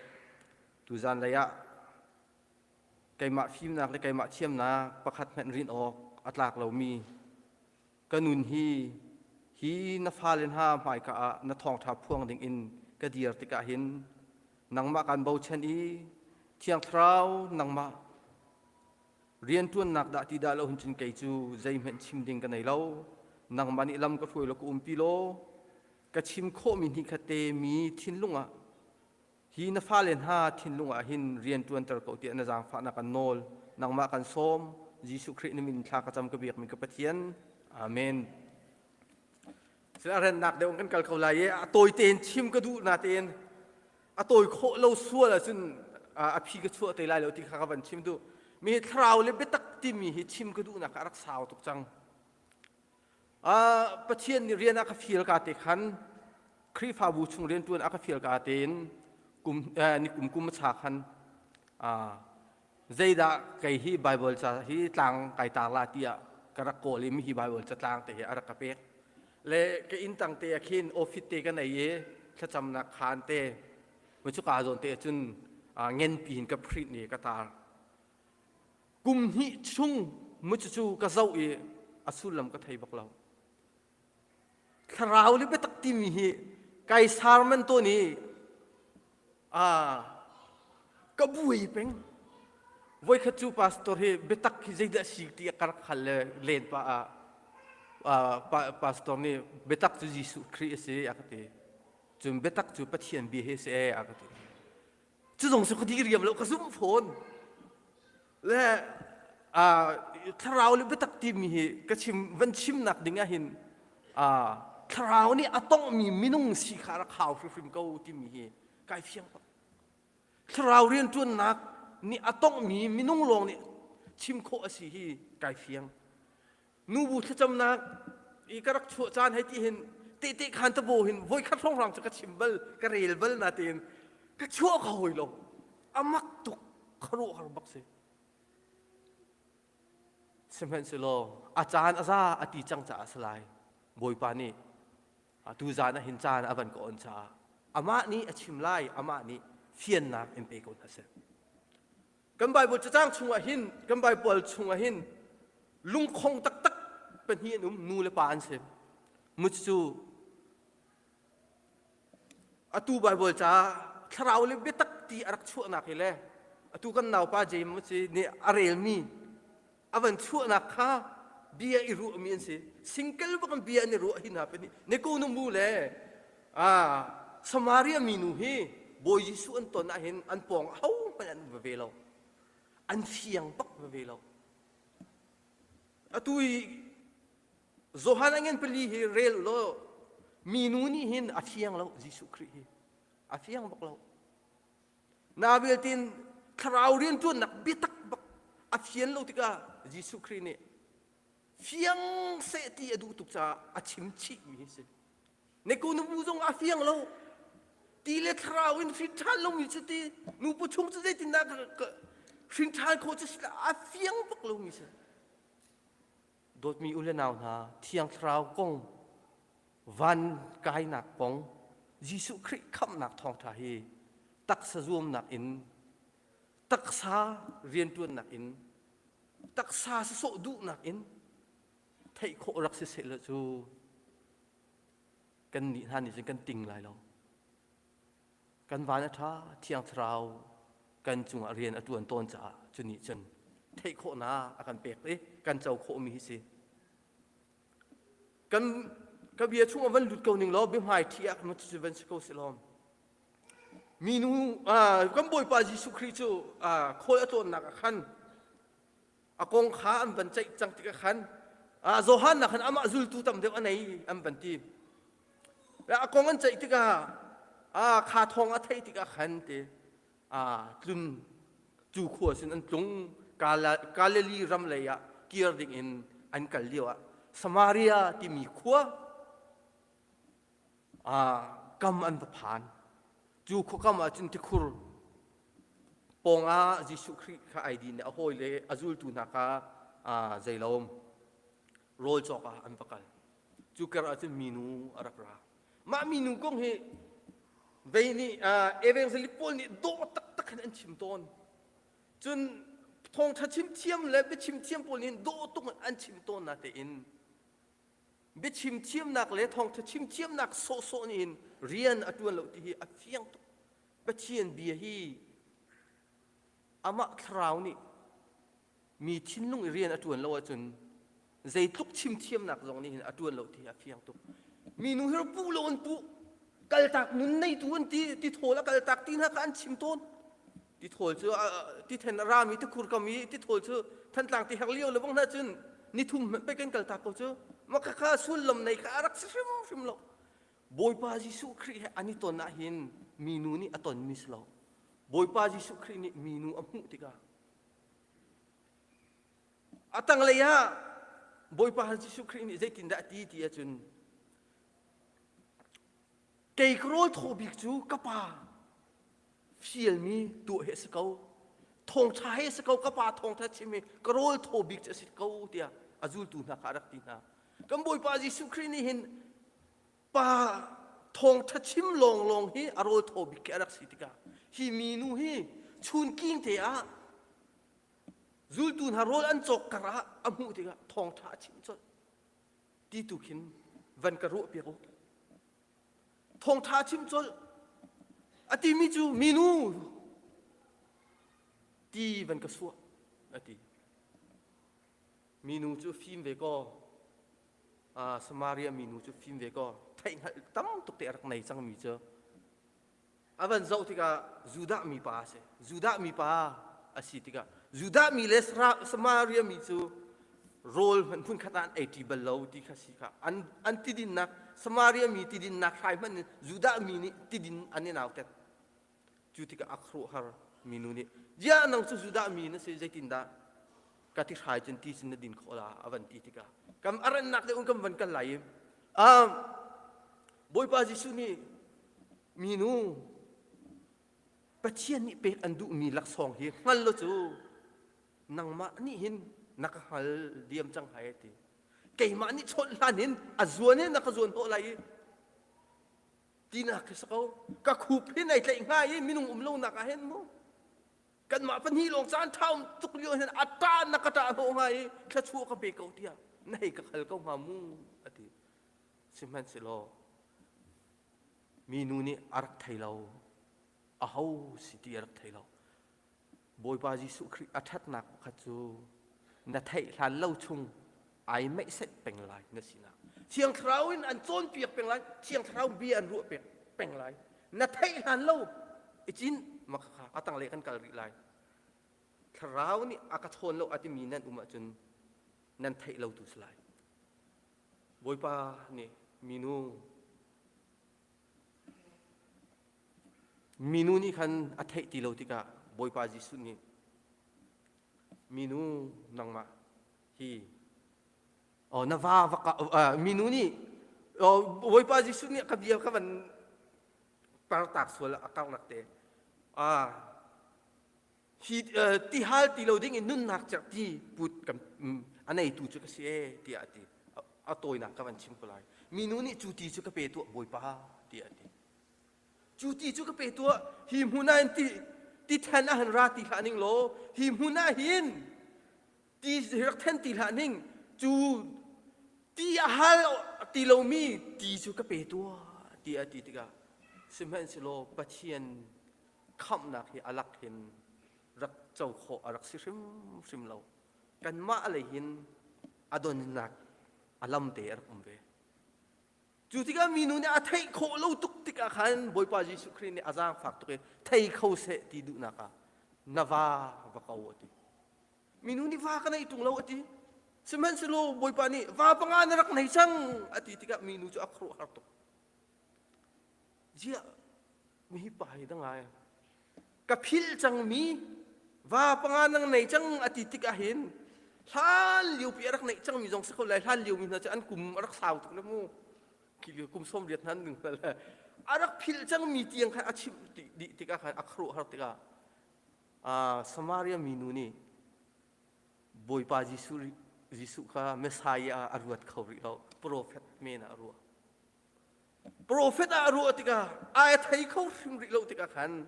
Tuzan lei ah keimah fimnak le keimah thiamnak pakhat hmanh rin awk a tlak lomi ka nun hi hi na fale hna hmaika ah na thawngṭha phuang ding in ka dir tikah hin nangmah kan bochan i Thiang Thlarau nangmah rianṭuannak dah ti dah lo hin cun kei cu zeihmanh chim ding ka nei lo nangmah nih lam ka hruai law ka umpi law ka chim khawhmi hnihkhat te mi thinlung ah Hi na fale hna thinlung ah hin rian ṭuanter ko tiah na zaangfahnak kan nawl. Nangmah kan sawm. Jesuh Khrih na min thla ka cam ka biakmi ka Pathian. Amen. Sila rennak deuh kan kal ko lai i a tawi tein chim ka duh natein a tawi khawh lo sual ahcun a phi ka chuah te lai lo ti kha ka van chim duh. Mi thlarau le biatak timi hi chim ka duhnak a rak sau tuk cang. Pathian nih rian a ka fial ka te khan Khrihfabu chung rianṭuan a ka fial ka tein kum ni kum kum a cha khan zeidah kei hi Bible ca hi tlang kai tar la tiah ka rak kawl i hi Bible ca tlang te hi a rak ka pek le ka inn tang te ah khin office te ka nei i thlacamnak khaan te cu ka zawn te cun ngenpi in ka print i ka tar Kum hnih chung mucucu ka zoh i a sullam ka thei bak lo. Thlarau le biatak timi hi kai sarman tawn i ah ka buai peng. Voikhat cu pastor hi biatak hi zeidah si ti ka rak hal le len pa ah pastor nih biatak cu Jesuh Khrih a si a ka ti. Cun biatak cu Pathian bia hi a si ee a ka ti. Cu zong cu ka diriam lo ka zumh fawn. Le thlarau le biatak timi hi ka chim van chimnak ding ah hin thlarau nih a tonghmi minung si kha rak hau hrimhrim ko timi hi kai fiang bak. Thlarau rianṭuannak nih a tonghmi minung lawng nih chim khawh a si hi kai fiang. Nubu thlacamnak i ka rak chuah caan hei ti hin tehte khan tabo hin voikhat hrawnghrang cu ka chim bal ka rel bal na tein ka chuah kho hoi lo amak tuk khuaruahhar bak si sihmanhsehlaw a caan a za a ti cang caah si lai bawipa nih tu zan ah hin caan a van ka on caah amah nih a chim lai amah nih fiannak in pe ko hna seh Kan Bible cacang chungah hin kan Bible chungah hin lungkhong taktak pahnih an um nu le pa an si. Mu cu atu Bible ca thlarau le biatak ti a rak chuahnak hi le atu kan naupa James nih a relmi a van chuahnak kha bia i ruahmi an si single bak in bia an i ruah hi hna pahnih Nicodemus le Samaria minu hi Bawi Jesuh an ton ahhin an pawng ahohmanh an um ve lo an fiang bak ve lo atu i Johan a ngen pali hi rel u law minu nih hin a fiang lo Jesuh Khrih hi a fiang bak lo Na vialtin thlarau rianṭuannak biatak bak a fian lo tikah Jesuh Khrih nih fiang seh ti a duh tuk caah a chim chihmi hi si. Nicodemus zong a fiang lo. Ti le thlarau in hrin ṭhan lomi cu ti nupu chung cu zeitindah hrin ṭhan khawh cu si a fiang bak lomi si. Dawtmi u le nau hna, Thiang Thlarau kong van kainak kong Jesuh Khrih khamhnak thawngṭha hi taksa zuamnak in taksa rianṭuannak in taksa sawsawh duhnak in theih khawh rak si seh cu kan nih hna nih cun kan ting lai lo kan van a ṭha thiang thlarau kan cungah rian a ṭuan tawn caah cu nih cun theih khawhnak a kan pek i kan co khawhmi hi si Kan ka bia chungah van lut ko ning law biahmai ṭhi ah khan cucu van si ko seh law minu kan Bawipa Jesuh Khrih cu khawl a tlawnnak ah khan a kong kha an van ceih cang tikah khan Johan nak khan amah zultu tam deuh a nei an van ti a kong an ceih tikah kha thawng a theih tikah khan ti tlun cu khua sin an tlung Galilee ram lei ah kir ding in an kal lio ah Samaria timi khua kam an va phan cu khua kam ah cun tikhur pawng ah Jesuh Khrih kha ai din a hawi le a zultu hna kha zeilom rawl cawk ah an va kal cu kar ah cun minu a rak ra Mah minu kong hi vei nih evangelist pawl nih dawh taktak in an chim tawn. Cun thawngṭha chim thiam le biachim thiam pawl nih dawh tuk in an chim tawn natein biachim thiamnak le thawngṭha chim thiamnak sawhsawh nih hin rian a ṭuan lo ti hi a fiang tuk. Pathian bia hi amah thlarau nih mi thinlung i rian a ṭuan lo ahcun zeitluk chimthiamnak zong nih hin a ṭuan lo ti a fiang tuk. Minu hi puh lo an puh kaltak nun neitu an ti tithawl a kaltak ti hna kha an chim tawn tithawl cu tithen a rami tikhur kam i tithawl cu thantlang ti hek lio le bang hna cun nithum hmanh pei kan kaltak ko cu mah kha sullam nei kha a rak si hrimhrim lo Bawipa Jesuh Khrih he an i ton ah hin minu nih a tonmi si lo Bawipa Jesuh Khrih nih minu a hmuh tikah A tanglei ah Bawipa Jesuh Khrih nih zeitindah a ti ti ahcun kei ka rawl thaw bik cu ka pa fialmi tuah hi a si ko thawngṭha hi a si ko ka pa thawngṭha chim hi ka rawl thaw bik cu a si ko tiah a zultu hna kha a rak ti hna kan Bawipa Jesuh Khrih nih hin pa thawngṭha chim lawnglawng hi a rawl thaw bik khi a rak si tikah hi minu hi chunking te ah Zultu hna rawl an cawk kar ah a hmuh tikah thawngṭha a chim colh. Ti tu khin van ka ruah piak u. Thawngṭha a chim colh. A timi cu minu ti van ka suah a ti. Minu cu fim ve kaw Samaria minu cu fim ve kaw theihhngalh tam tuk te a rak nei cangmi cu a van zoh tikah Judah mipa a si. Judah mipa a si tikah Judah mi le Samaria mi cu rawl hmanh hmunkhat ah an ei ṭi bal lo ti kha si kha an an tidinnak Samaria mi tidinnak hrai hmanh in Judah mi nih tidin an i nautet. Cu tikah a khuaruahhar. Minu nih, "Ziah nang cu Judah mi na si, zeitindah ka ti hrai cun ti cun na din khawh la?" a van ti tikah kam a rannak deuh in kan van kal lai i um, Bawipa Jesuh nih minu Pathian nih pek an duhmi laksawng hi hngal lo cu nangmah nih hin na ka hngal diam cang hai ti. Keimah nih chawnh hlan hin a zuan in na ka zuan hnawh lai i tinak khi si ko. Ka khup hi nai tlaih hnga i minung um lonak ah hin mu kanmah pahnih lawng caan ṭha um tuk lio hin a ṭah na ka ṭah hnawh hnga i thluachuah ka pe ko tiah na hei ka khal ko hnga mu a ti. Sihmanhsehlaw minu nih a rak thei lo. Aho si ti a rak thei lo. Bawipa Jesuh Khrih a ṭhatnak pakhat cu na theih hlan lo chung ai meihset peng lai na sinak. Thiang Thlarau in an cawnpiak peng lai, Thiang Thlarau bia an ruah peng lai. Na theih hlan lo i cin makha a tanglei kan kal rih lai. Thlarau nih a ka chawn lo a timi nan um ahcun nan theih lo tu si lai. Bawipa nih minu Minu nih khan a theih ti lo tikah Bawipa Jesuh nih minu nangmah hi oh na va va ka uh, minu nih oh, Bawipa Jesuh nih ka bia ka van partak sual a karlak te ah hi ti hal ti lo ding in nunnak cerh ti put kan a neitu cu ka si e tiah a ti a tawinak ka van chim ko lai minu nih cu ti cu ka pe tuah bawipa tiah a ti cu ti cu ka pe tuah hi hmun ah hin ti ti then ah hin ra ti hlah ning law hi hmun ah hin ti rak then ti hlah ning cu ti a hal ti lomi ti cu ka pe tuah tiah a ti tikah sihmanhsehlaw Pathian khamhnak hi a lak hin rak co khawh a rak si hrimhrim lo. Kanmah lei hin a donnak a lam te a rak um ve. Cu tikah minu nih a theih khawh lo tuk tikah khan Bawipa Jesuh Khrih nih a zaangfak tuk i thei kho seh ti duhnak ah na va va ko a ti. Minu nih va ka nei ṭung lo a ti. Sihmanhsehlaw Bawipa nih va panga na rak nei cang a ti tikah minu cu a khuaruahhar tuk. Ziah mihi pa hi da ngai ka philh cangmi va panga nang nei cang a ti tik ah hin hlan lio pi a rak neih cangmi zong si kho lai hlan lio mi hna cu an kum a rak sau tuk le mu khi lio kum som riat hnan ding le a rak philh cangmi tiang khan a chimh dih tikah khan a khuaruahhar tikah Samaria minu nih Bawipa Jesuh Jesuh kha Messiah a ruat kho rih lo profet men ah a ruah Profet ah a ruah tikah ai thei kho hrim rih lo tikah khan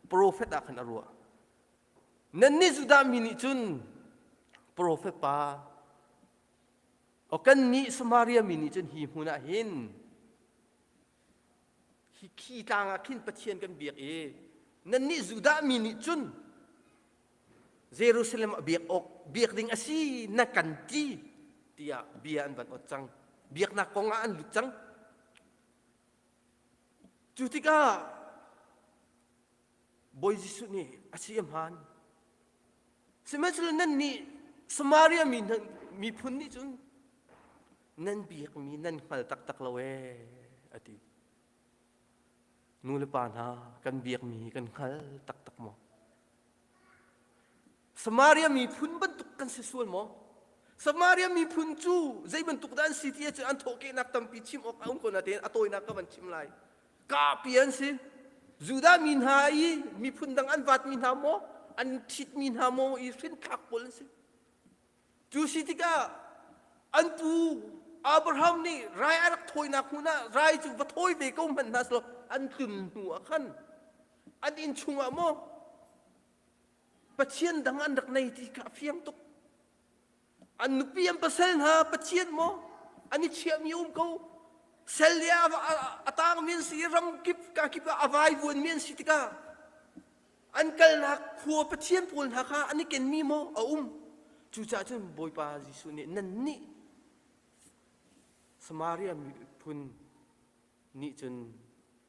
profet ah khan a ruah. Nannih Judah mi nih cun profet pa o kannih Samaria mi nih cun hi hmun ah hin hi khi tlang ah khin Pathian kan biak i nannih Judah mi nih cun Jerusalem a biak awk biak ding a si na kan ti tiah bia an van ot cang biaknak kong ah an lut cang cu tikah Bawi Jesuh nih a si a hmaan sihmanhsehlaw nannih Samaria mi miphun nih cun nan biakmi nan hngal taktak lo ee a ti Nu le pa hna kan biakmi hi kan hngal taktak maw? Samaria miphun bantuk kan si sual maw? Samaria miphun cu zei bantuk dah an si ti ahcun an thawhkehnak tampi chim awk a um ko natein a tawinak ka van chim lai. Kahpi an si. Judah mi hna i miphun dang an vatmi hna maw, an ṭhitmi hna maw i hrinthlak pawl an si. Cu si tikah an pu Abraham nih rai a rak thawinak hmun ah rai cu va thawi ve ko hmanh hna selaw an tlun hnu ah khan an inn chungah maw Pathian dang an rak nei ti kha a fiang tuk. An nupi an pasal hna Pathian maw an i chiahmi um ko. Sel le a tangmi an si i ram kip ka kip ah a vaivuanmi an si tikah An kalnak khua pathian pawl hna kha an i kenmi maw a um? Cucaah cun Bawipa Jesuh nih nannih Samaria miphun nih cun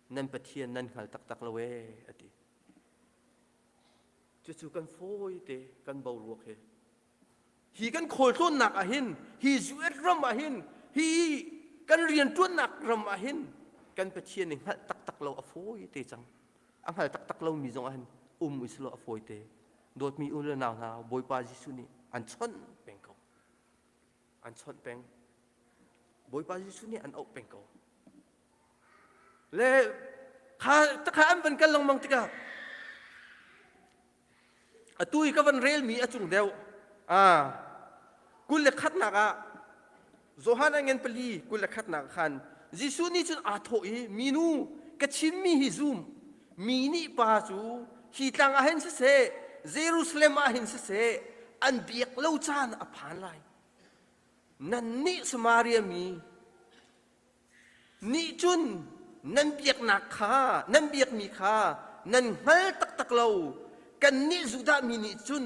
nan Pathian nan hngal taktak lo ee a ti. Cucu kan fawite kan boruak hi. Hi kan khawltlawnnak ah hin, hi US ram ah hin, hi kan rianṭuannak ram ah hin kan Pathian nih hngalh taktak lo a fawi te cang. A hngal taktak lomi zong ah hin. Um usilo a fawite. Dawtmi u le nau hna, Bawipa Jesuh nih an chawnh peng ko. An chawnh peng. Bawipa Jesuh nih an auh peng ko. Le kha takha an van kal lengmang tikah atu i ka van relmi a cung deuh ah 21nak ah Johan a ngen pali 21nak khan Jesuh nih cun aa thawh i minu ka chimmi hi zum mi nih pa cu hi tlang ah hin siseh Jerusalem ah hin siseh an biak lo caan a phan lai nannih Samaria mi nih cun nan biaknak kha nan biakmi kha nan hngal taktak lo kannih Judah mi nih cun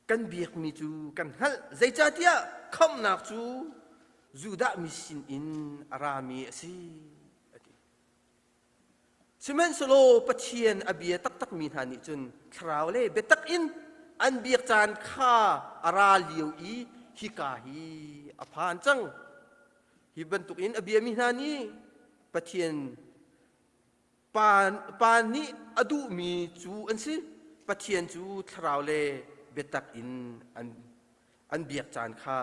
kan biakmi cu kan hngalh zeicahtiah khamhnak cu Judah mi sinin a rami a si a ti Sihmanhsehlaw Pathian a bia taktakmi hna nih cun thlarau le biatak in an biak caan kha a ra lio i hika hi a phan cang. Hi bantukin a biami hna nih Pathian pa, pa nih a duhmi cu an si. Pathian cu thlarau le biatak in an, an biak caan kha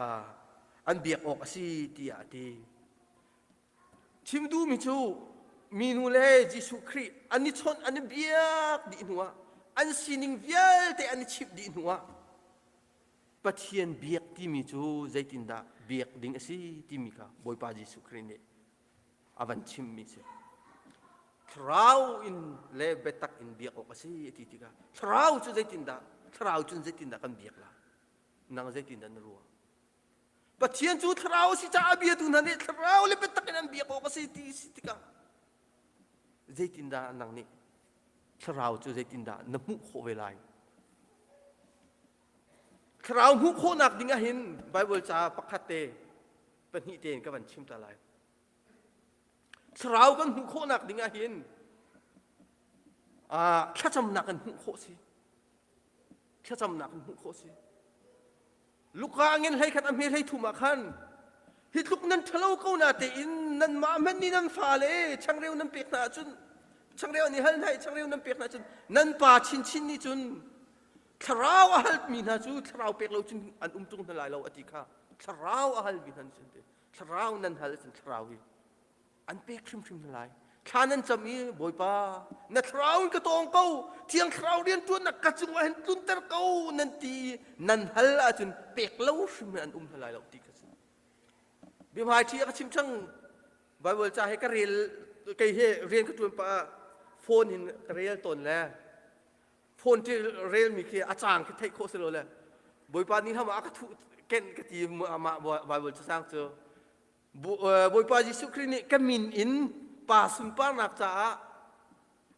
an biak awk a si tiah a ti. Chim duhmi cu minu le Jesuh Khrih an i chawnh an i biak dih hnuah an sining vialte an i chimh dih hnuah Pathian biak timi cu zeitindah biak ding a si timi kha Bawipa Jesuh Khrih nih a van chimmi si. Thlarau in le biatak in biak awk a si a ti tikah thlarau cu zeitindah thlarau cun zeitindah kan biak lai nang zeitindah na ruah Pathian cu thlarau a si caah a biatu hna nih thlarau le biatak in an biak awk a si ti si tikah zeitindah nang nih thlarau cu zeitindah na hmuh khawh ve lai? Thlarau hmuh khawhnak ding ah hin Bible ca pakhat te pahnih te in ka van chim ta lai. Thlarau kan hmuh khawhnak ding ah hin thlacamnak kan hmuh khawh si. Thlacamnak kan hmuh khawh si. Luka ngen hlei khat a hme hlei thum ah khan hi tluk nan ṭhalo ko na tein nanmah hmanh nih nan fale changreu nan pek hna ahcun changreu an i hal hna i changreu nan pek hna ahcun nan pa chinchin nih cun thlarau a halmi hna cu thlarau pek lo cun an um tung hna lai lo a ti kha thlarau a halmi hna nih cun thlarau nan hal ahcun thlarau hi an pek hrimhrim hna lai thla nan cam i bawipa na thlarau in ka tawng ko thiang thlarau rianṭuannak ka cungah hin tlunter ko nan ti i nan hal ahcun pek lo hrim an um hna lai lo ti kha si biahmaiṭhi a ka chim cang Bible ca he ka rel kei he rian ka ṭuan pah ah phone in ka rel tawn le phone ti relmi khi a cang khi theih khawh si lo le bawipa nih hama a ka thuh kenh ka ti mah Bible cacang cu Bawipa Jesuh Khrih nih ka min in pa sunparnak caah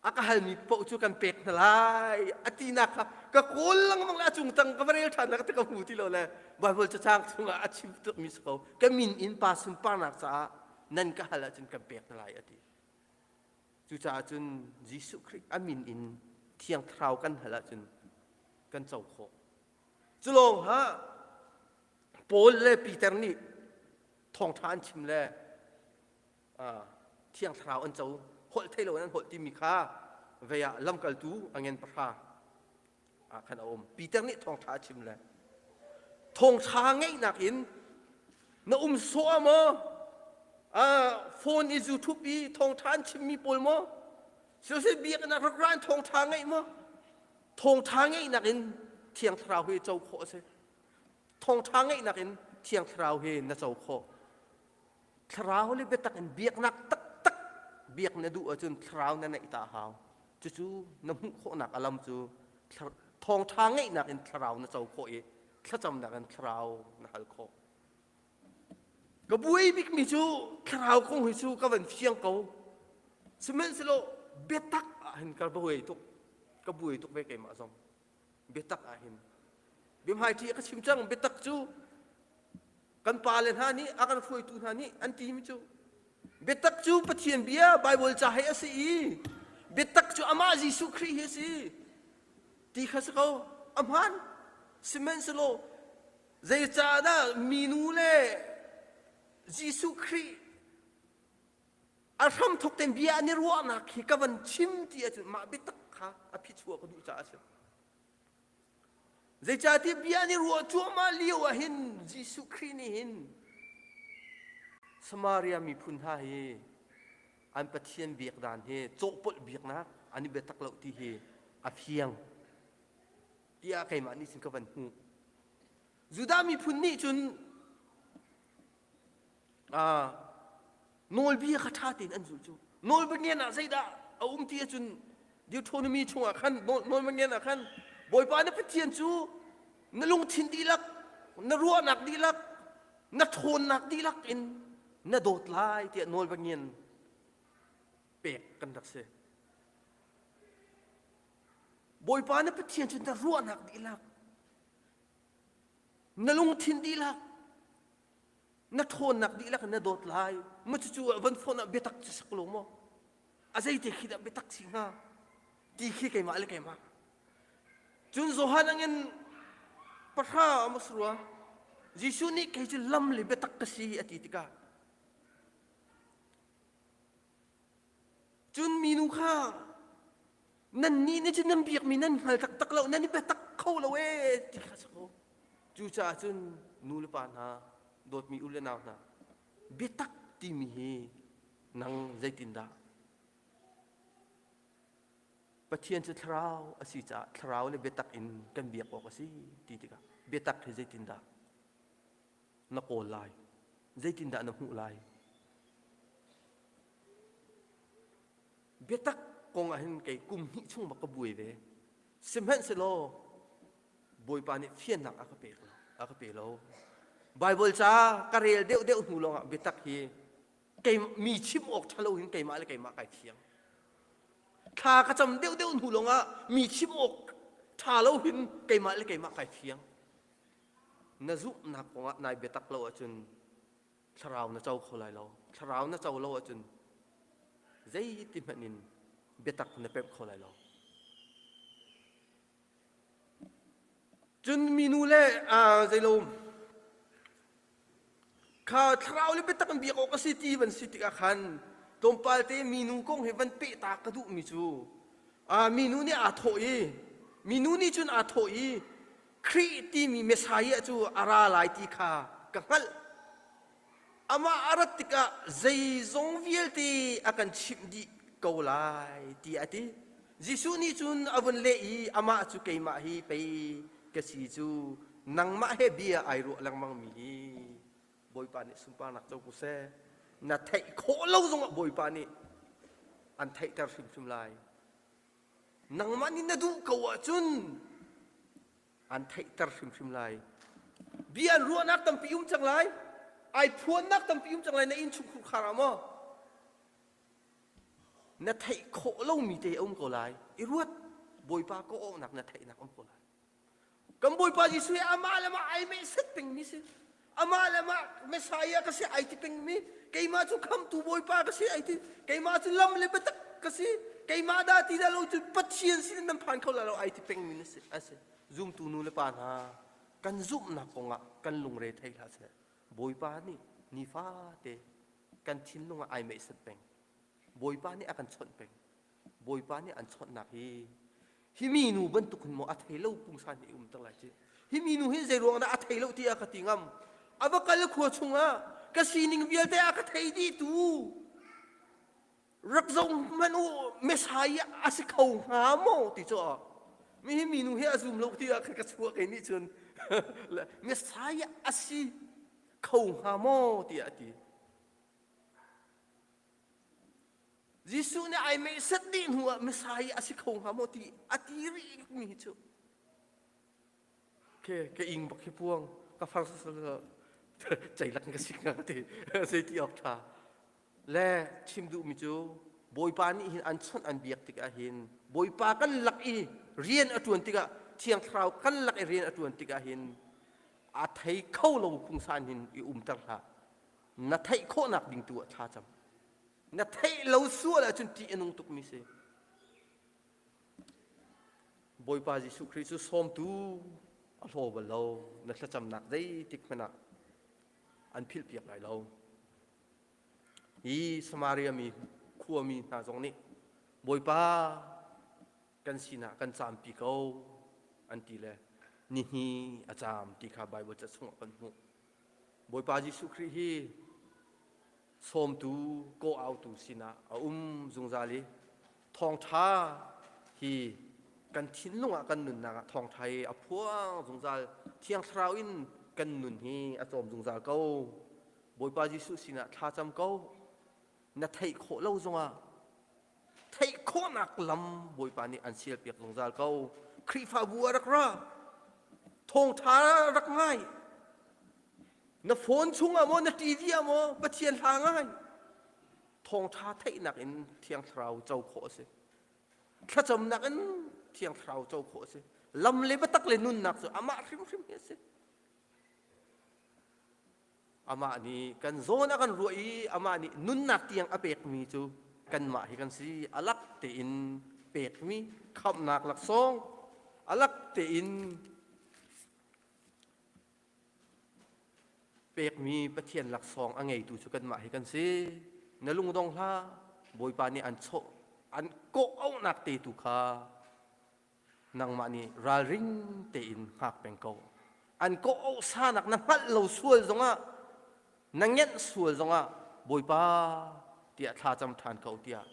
a ka halmi paoh cu kan pek hna lai a tinak kha ka kawl lengmang le a cung tang ka va rel ṭhan ka ka hmu ti lo le Bible cacang chungah a chim tukmi si ko ka min in pa sunparnak caah nan ka hal ahcun kan pek hna lai a ti cucaah cun Jesuh Khrih a min in Thiang Thlarau kan hal ahcun kan co khawh cu lawng hlah Paul le Peter nih thawngṭha an chim le Thiang Thlarau an co holh thei lo in an holh timi kha vei ah lamkaltu a ngen pahra ah khan a um. Peter nih thawngṭha a chim le thawngṭha ngeihnak in na um sawh ah maw phone i YouTube i thawngṭha an chimmi pawl maw siseh biakinn ah rak ra in thawngṭha ngeih maw thawngṭha ngeihnak in Thiang Thlarau hi co khawh a si. Thawngṭha ngeihnak in Thiang Thlarau hi na co khawh. Thlarau le biatak in biaknak taktak biak na duh ahcun Thlarau na neih ta hau. Cucu na hmuh khawhnak a lam cu thawngṭha ngeihnak in Thlarau na co khawh i thlacamnak in Thlarau na hal khawh. Ka buai bikmi cu Thlarau kong hi cu ka van fiang ko. Sihmanhsehlaw biatak ah hin ka buai tuk. Ka buai tuk ve keimah zong. Biatak ah hin biahmaiṭhi a ka chim cang biatak cu kan pale hna nih a kan hruaitu hna nih an timi cu biatak cu Pathian bia Bible ca he a si i biatak cu amah Jesuh Khrih hi a si ti kha si ko a hmaan sihmanhsehlaw zeicahdah minu le Jesuh Khrih a hramthok tein bia an i ruahnak hi ka van chim ti ahcun mah biatak kha. kha a phichuah ka duh caah a si. Zeicahtiah bia an i ruah cuahmah lio ah hin Jesuh Khrih nih hin Samaria miphun hna hi an Pathian biak dan hi cawhpolh biaknak an i biatak lo ti hi a fiang tiah keimah nih cun ka van hmuh. Judah miphun nih cun nawlbia kha ṭha tein an zulh cu nawlbia ah zeidah a um ti ahcun Deuteronomy chungah khan nawlbia ah khan Bawipa na Pathian cu na lungthin dihlak na ruahnak dihlak na ṭhawnnak dihlak in na dawt lai tiah nawlbia pek kan rak si. Bawipa na Pathian cu na ruahnak dihlak na lungthin dihlak na ṭhawnnak dihlak in na dawt lai ma cucu van phone ah biatak cu sak lo maw a zeite khi dah biatak si hnga ti khi keimah le keimah cun Johan angin pahra a rua Jesuh nih kei cu lam le biatak ka si a ti tikah Cun minu kha nannih nih cun nan biakmi nan hngal taktak lo, nan i biatak kho lo ee ti kha si ko. Cucaah cun nu le pa hna, dawtmi u le nau hna, biatak timi hi nang zeitindah Pathian cu thlarau a si caah thlarau le biatak in kan biak awk a si ti tikah biatak hi zeitindah na kawl lai? Zeitindah na hmuh lai? Biatak kong ah hin kei kum hnih chung bak ka buai ve. Sihmanhsehlaw Bawipa nih fiannak a ka pek lo, a ka pe lo. Bible ca ka rel deuh deuh hnu lawngah biatak hi kei mi chim awk ṭha lo hin keimah le keimah kai thiang. Thla ka cam deuh deuh hnu lawngah mi chim awk ṭha lo hin keimah le keimah kai fiang. Na zumhnak kongah nai biatak lo ahcun thlarau na co kho lai lo thlarau na co lo ahcun zeiti hmanh in biatak na pemh kho lai lo cun minu le zeilo kha thlarau le biatak in biak awk a si ti van si tikah khan tlawmpal te minu kong hi van peh ta ka duhmi cu minu nih aa thawh i minu nih cun aa thawh i Khrih timi Messiah cu a ra lai ti kha ka hngalh. Amah a rat tikah zeizong vialte a kan chimh dih ko lai tiah a ti. Jesuh nih cun a vun leh i amah cu keimah hi pei ka si cu nangmah he bia ai ruah lengmangmi hi Bawipa nih sunparnak co ko seh. Na theih khawh lo zongah Bawipa nih an theihter hrimhrim lai. Nangmah nih na duh ko ahcun an theihter hrimhrim lai. Bia an ruahnak tampi um cang lai. Ai phuannak tampi um cang lai na innchungkhur khar ah maw? Na theih khawh lomi te a um ko lai. I ruat Bawipa ka awhnak na theihnak um ko lai. Kan Bawipa Jesuh hi amah le amah ai meh set pengmi si. Amah le amah Messiah ka si ai ti pengmi. Keimah cu khamtu Bawipa ka si ai ti. Keimah cu lam le biatak ka si. Keimah dah ti dah lo cu Pathian sin nan phan kho lai lo ai ti pengmi na si. A si. Zumtu nu le pa hna kan zumhnak kongah kan lungre thei hlah seh. Bawipa nih nifate kan thinlung ah ai meh set peng. Bawipa nih a kan chawnh peng. Bawipa nih an chawnhnak hi hi minu bantuk hin maw a thei lo pungsan hi um ter lai ci hi minu hi zei ruang dah a thei lo tiah ka ti ngam a va kal khua chungah ka sining vialte a ka thei dih tu rak zong hmanh u Messiah a si kho hnga maw ti cu mi hi minu hi a zum lo tiah ka chuah kei nih cun Messiah a si kho hnga maw tiah a ti Jesuh nih ai mehset dih hnu ah Messiah a si kho hnga maw ti a ti rih mi hi cu ke ka ing bak hi puang ka far ceilak ka si hnga ti zei ti awk tha le chim duh mi cu Bawipa nih hin an chawnh an biak tikah hin Bawipa kan lak i rian a tuan tikah Thiang Thlarau kan lak i rian a tuan tikah hin a thei kho lo pungsan hin i umter hlah na theih khawhnak ding tu ah thla cam na theih lo sual ahcun ṭih a nung tukmi si Bawipa Jesuh Khrih cu sawmtu a hlaw bal lo na thlacamnak zeitik hmanh ah an philhpiak lai lo hi Samaria mi khuami hna zong nih Bawipa Kan sinah kan caampi ko an ti le nihni a caam ti kha Baibal ca chungah kan hmuh. Bawipa Jesuh Khrih hi sawmtu kawh-autu sinah a um zungzal i thawngṭha hi kan thinlung ah kan nunnak ah thawngṭha hi a phuang zungzal. Thiang Thlarau in kan nun hi a cawm zungzal ko. Bawipa Jesuh sinah thlacam ko. Na theih khawh lo zongah theih khawhnak lam Bawipa nih an sialpiak zungzal ko. Khrihfabu ah rak ra, thawngṭha rak ngai, na phone chungah maw, na TV ah maw Pathian hla ngai. Thawngṭha theihnak in Thiang Thlarau co khawh a si. Thlacamnak in Thiang Thlarau co khawh a si. Lam le biatak le nunnak cu amah hrimhrim hi a si. Amah nih kan zawn a kan ruah i amah nih nunnak tiang a pekmi cu kanmah hi kan si. A lak tein pekmi khamhnak laksawng, a lak tein pekmi Pathian laksawng a ngeitu cu kanmah hi kan si. Na lungdong hlah, Bawipa nih an chawh an kawh auhnak te tu kha nangmah nih ralring tein hngak peng ko. An kawh auh sanak na hngalh lo sual zongah, na ngenh sual zongah, Bawipa tiah thla cam ṭhan ko tiah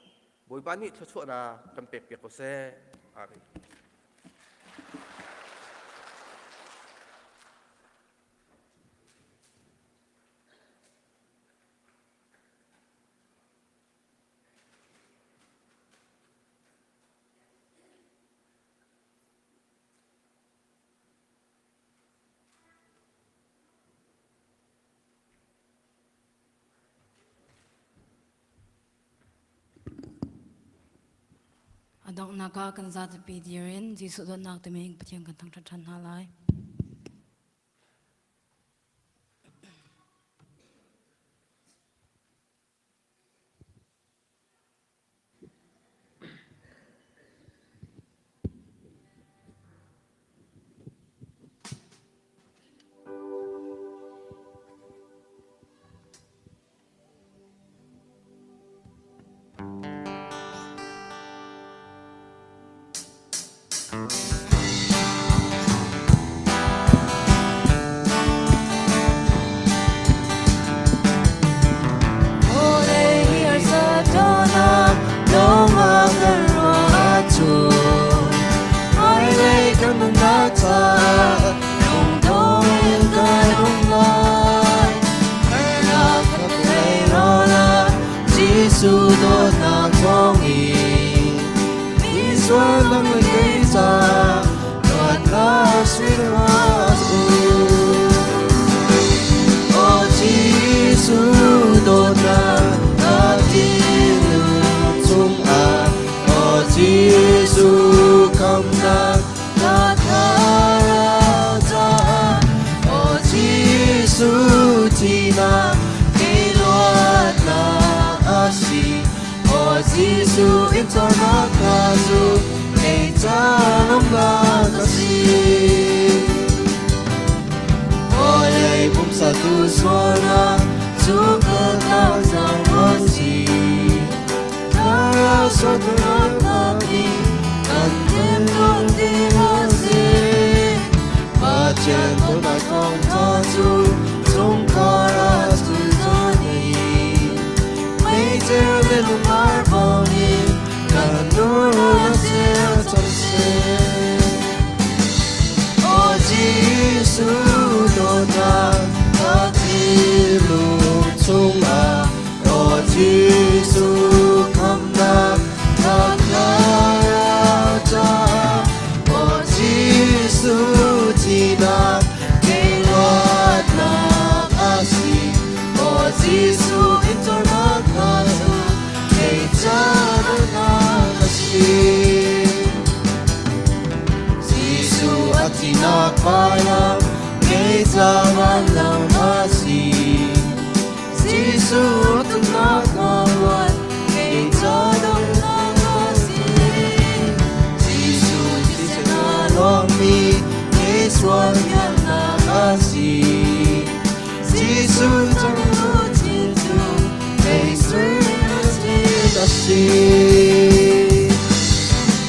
Bawipa nih thluachuahnak kan pekpiak ko seh. Amen. A donghnak ah kan zapi dir in Jesuh dawtnak timi Pathian kan thangṭhat ṭhan hna lai.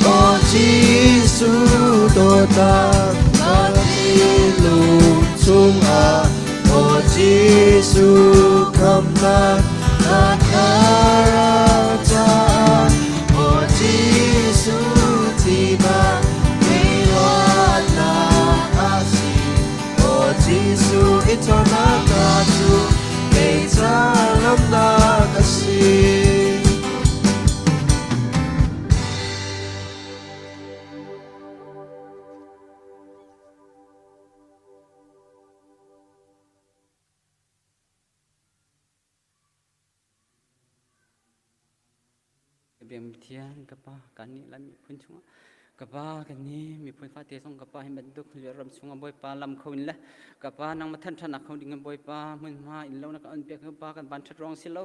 Oh, Jesus. chungah Aw Jesuh khamnak na thlarau caah Aw Jesuh thihnak kei luatnak a si Aw Jesuh i ṭhawnnak ka cu kei ca ngamnak a si. Biam Pathian ka pa kan nih lai miphun chungah ka pa kan nih miphun fate zong ka pa hi bantuk ram chungah Bawipa lam kho in le ka pa nang ma than than kho ding Bawipa hmunhma in lo na ka on pek ka pa kan ban that rong si lo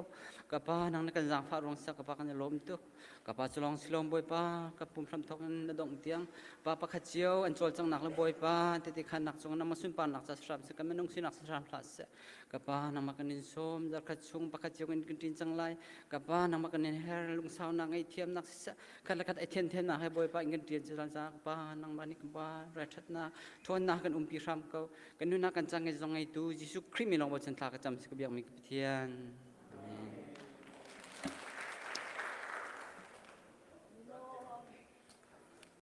ka pa nang na kan zaangfah rong sa ka pa kan i lawm tuk Ka pa cu lawng si lawm Bawipa, ka pum hramthawk in na dongh tiang pa pakhat cio an cawlcanghnak le Bawipa tete khannak cung nangmah sunparnak ca hram seh kan minung sinak hram hlah seh. Ka pa nangmah kan in sawm zarkhat chung pakhat cio kan kan ṭin cang lai. Ka pa nangmah kan in her lungsaunak ngaihthiamnak siseh khat le khat ai thianthiamnak he Bawipa in kan ṭian cu za ka pa nangmah nih ka pa ralṭhatnak ṭhawnnak kan umpi hram ko. Kan nunnak kan cang zong ngeitu Jesuh Khrih min lawng bochan thla ka cam si ka biakmi ka Pathian.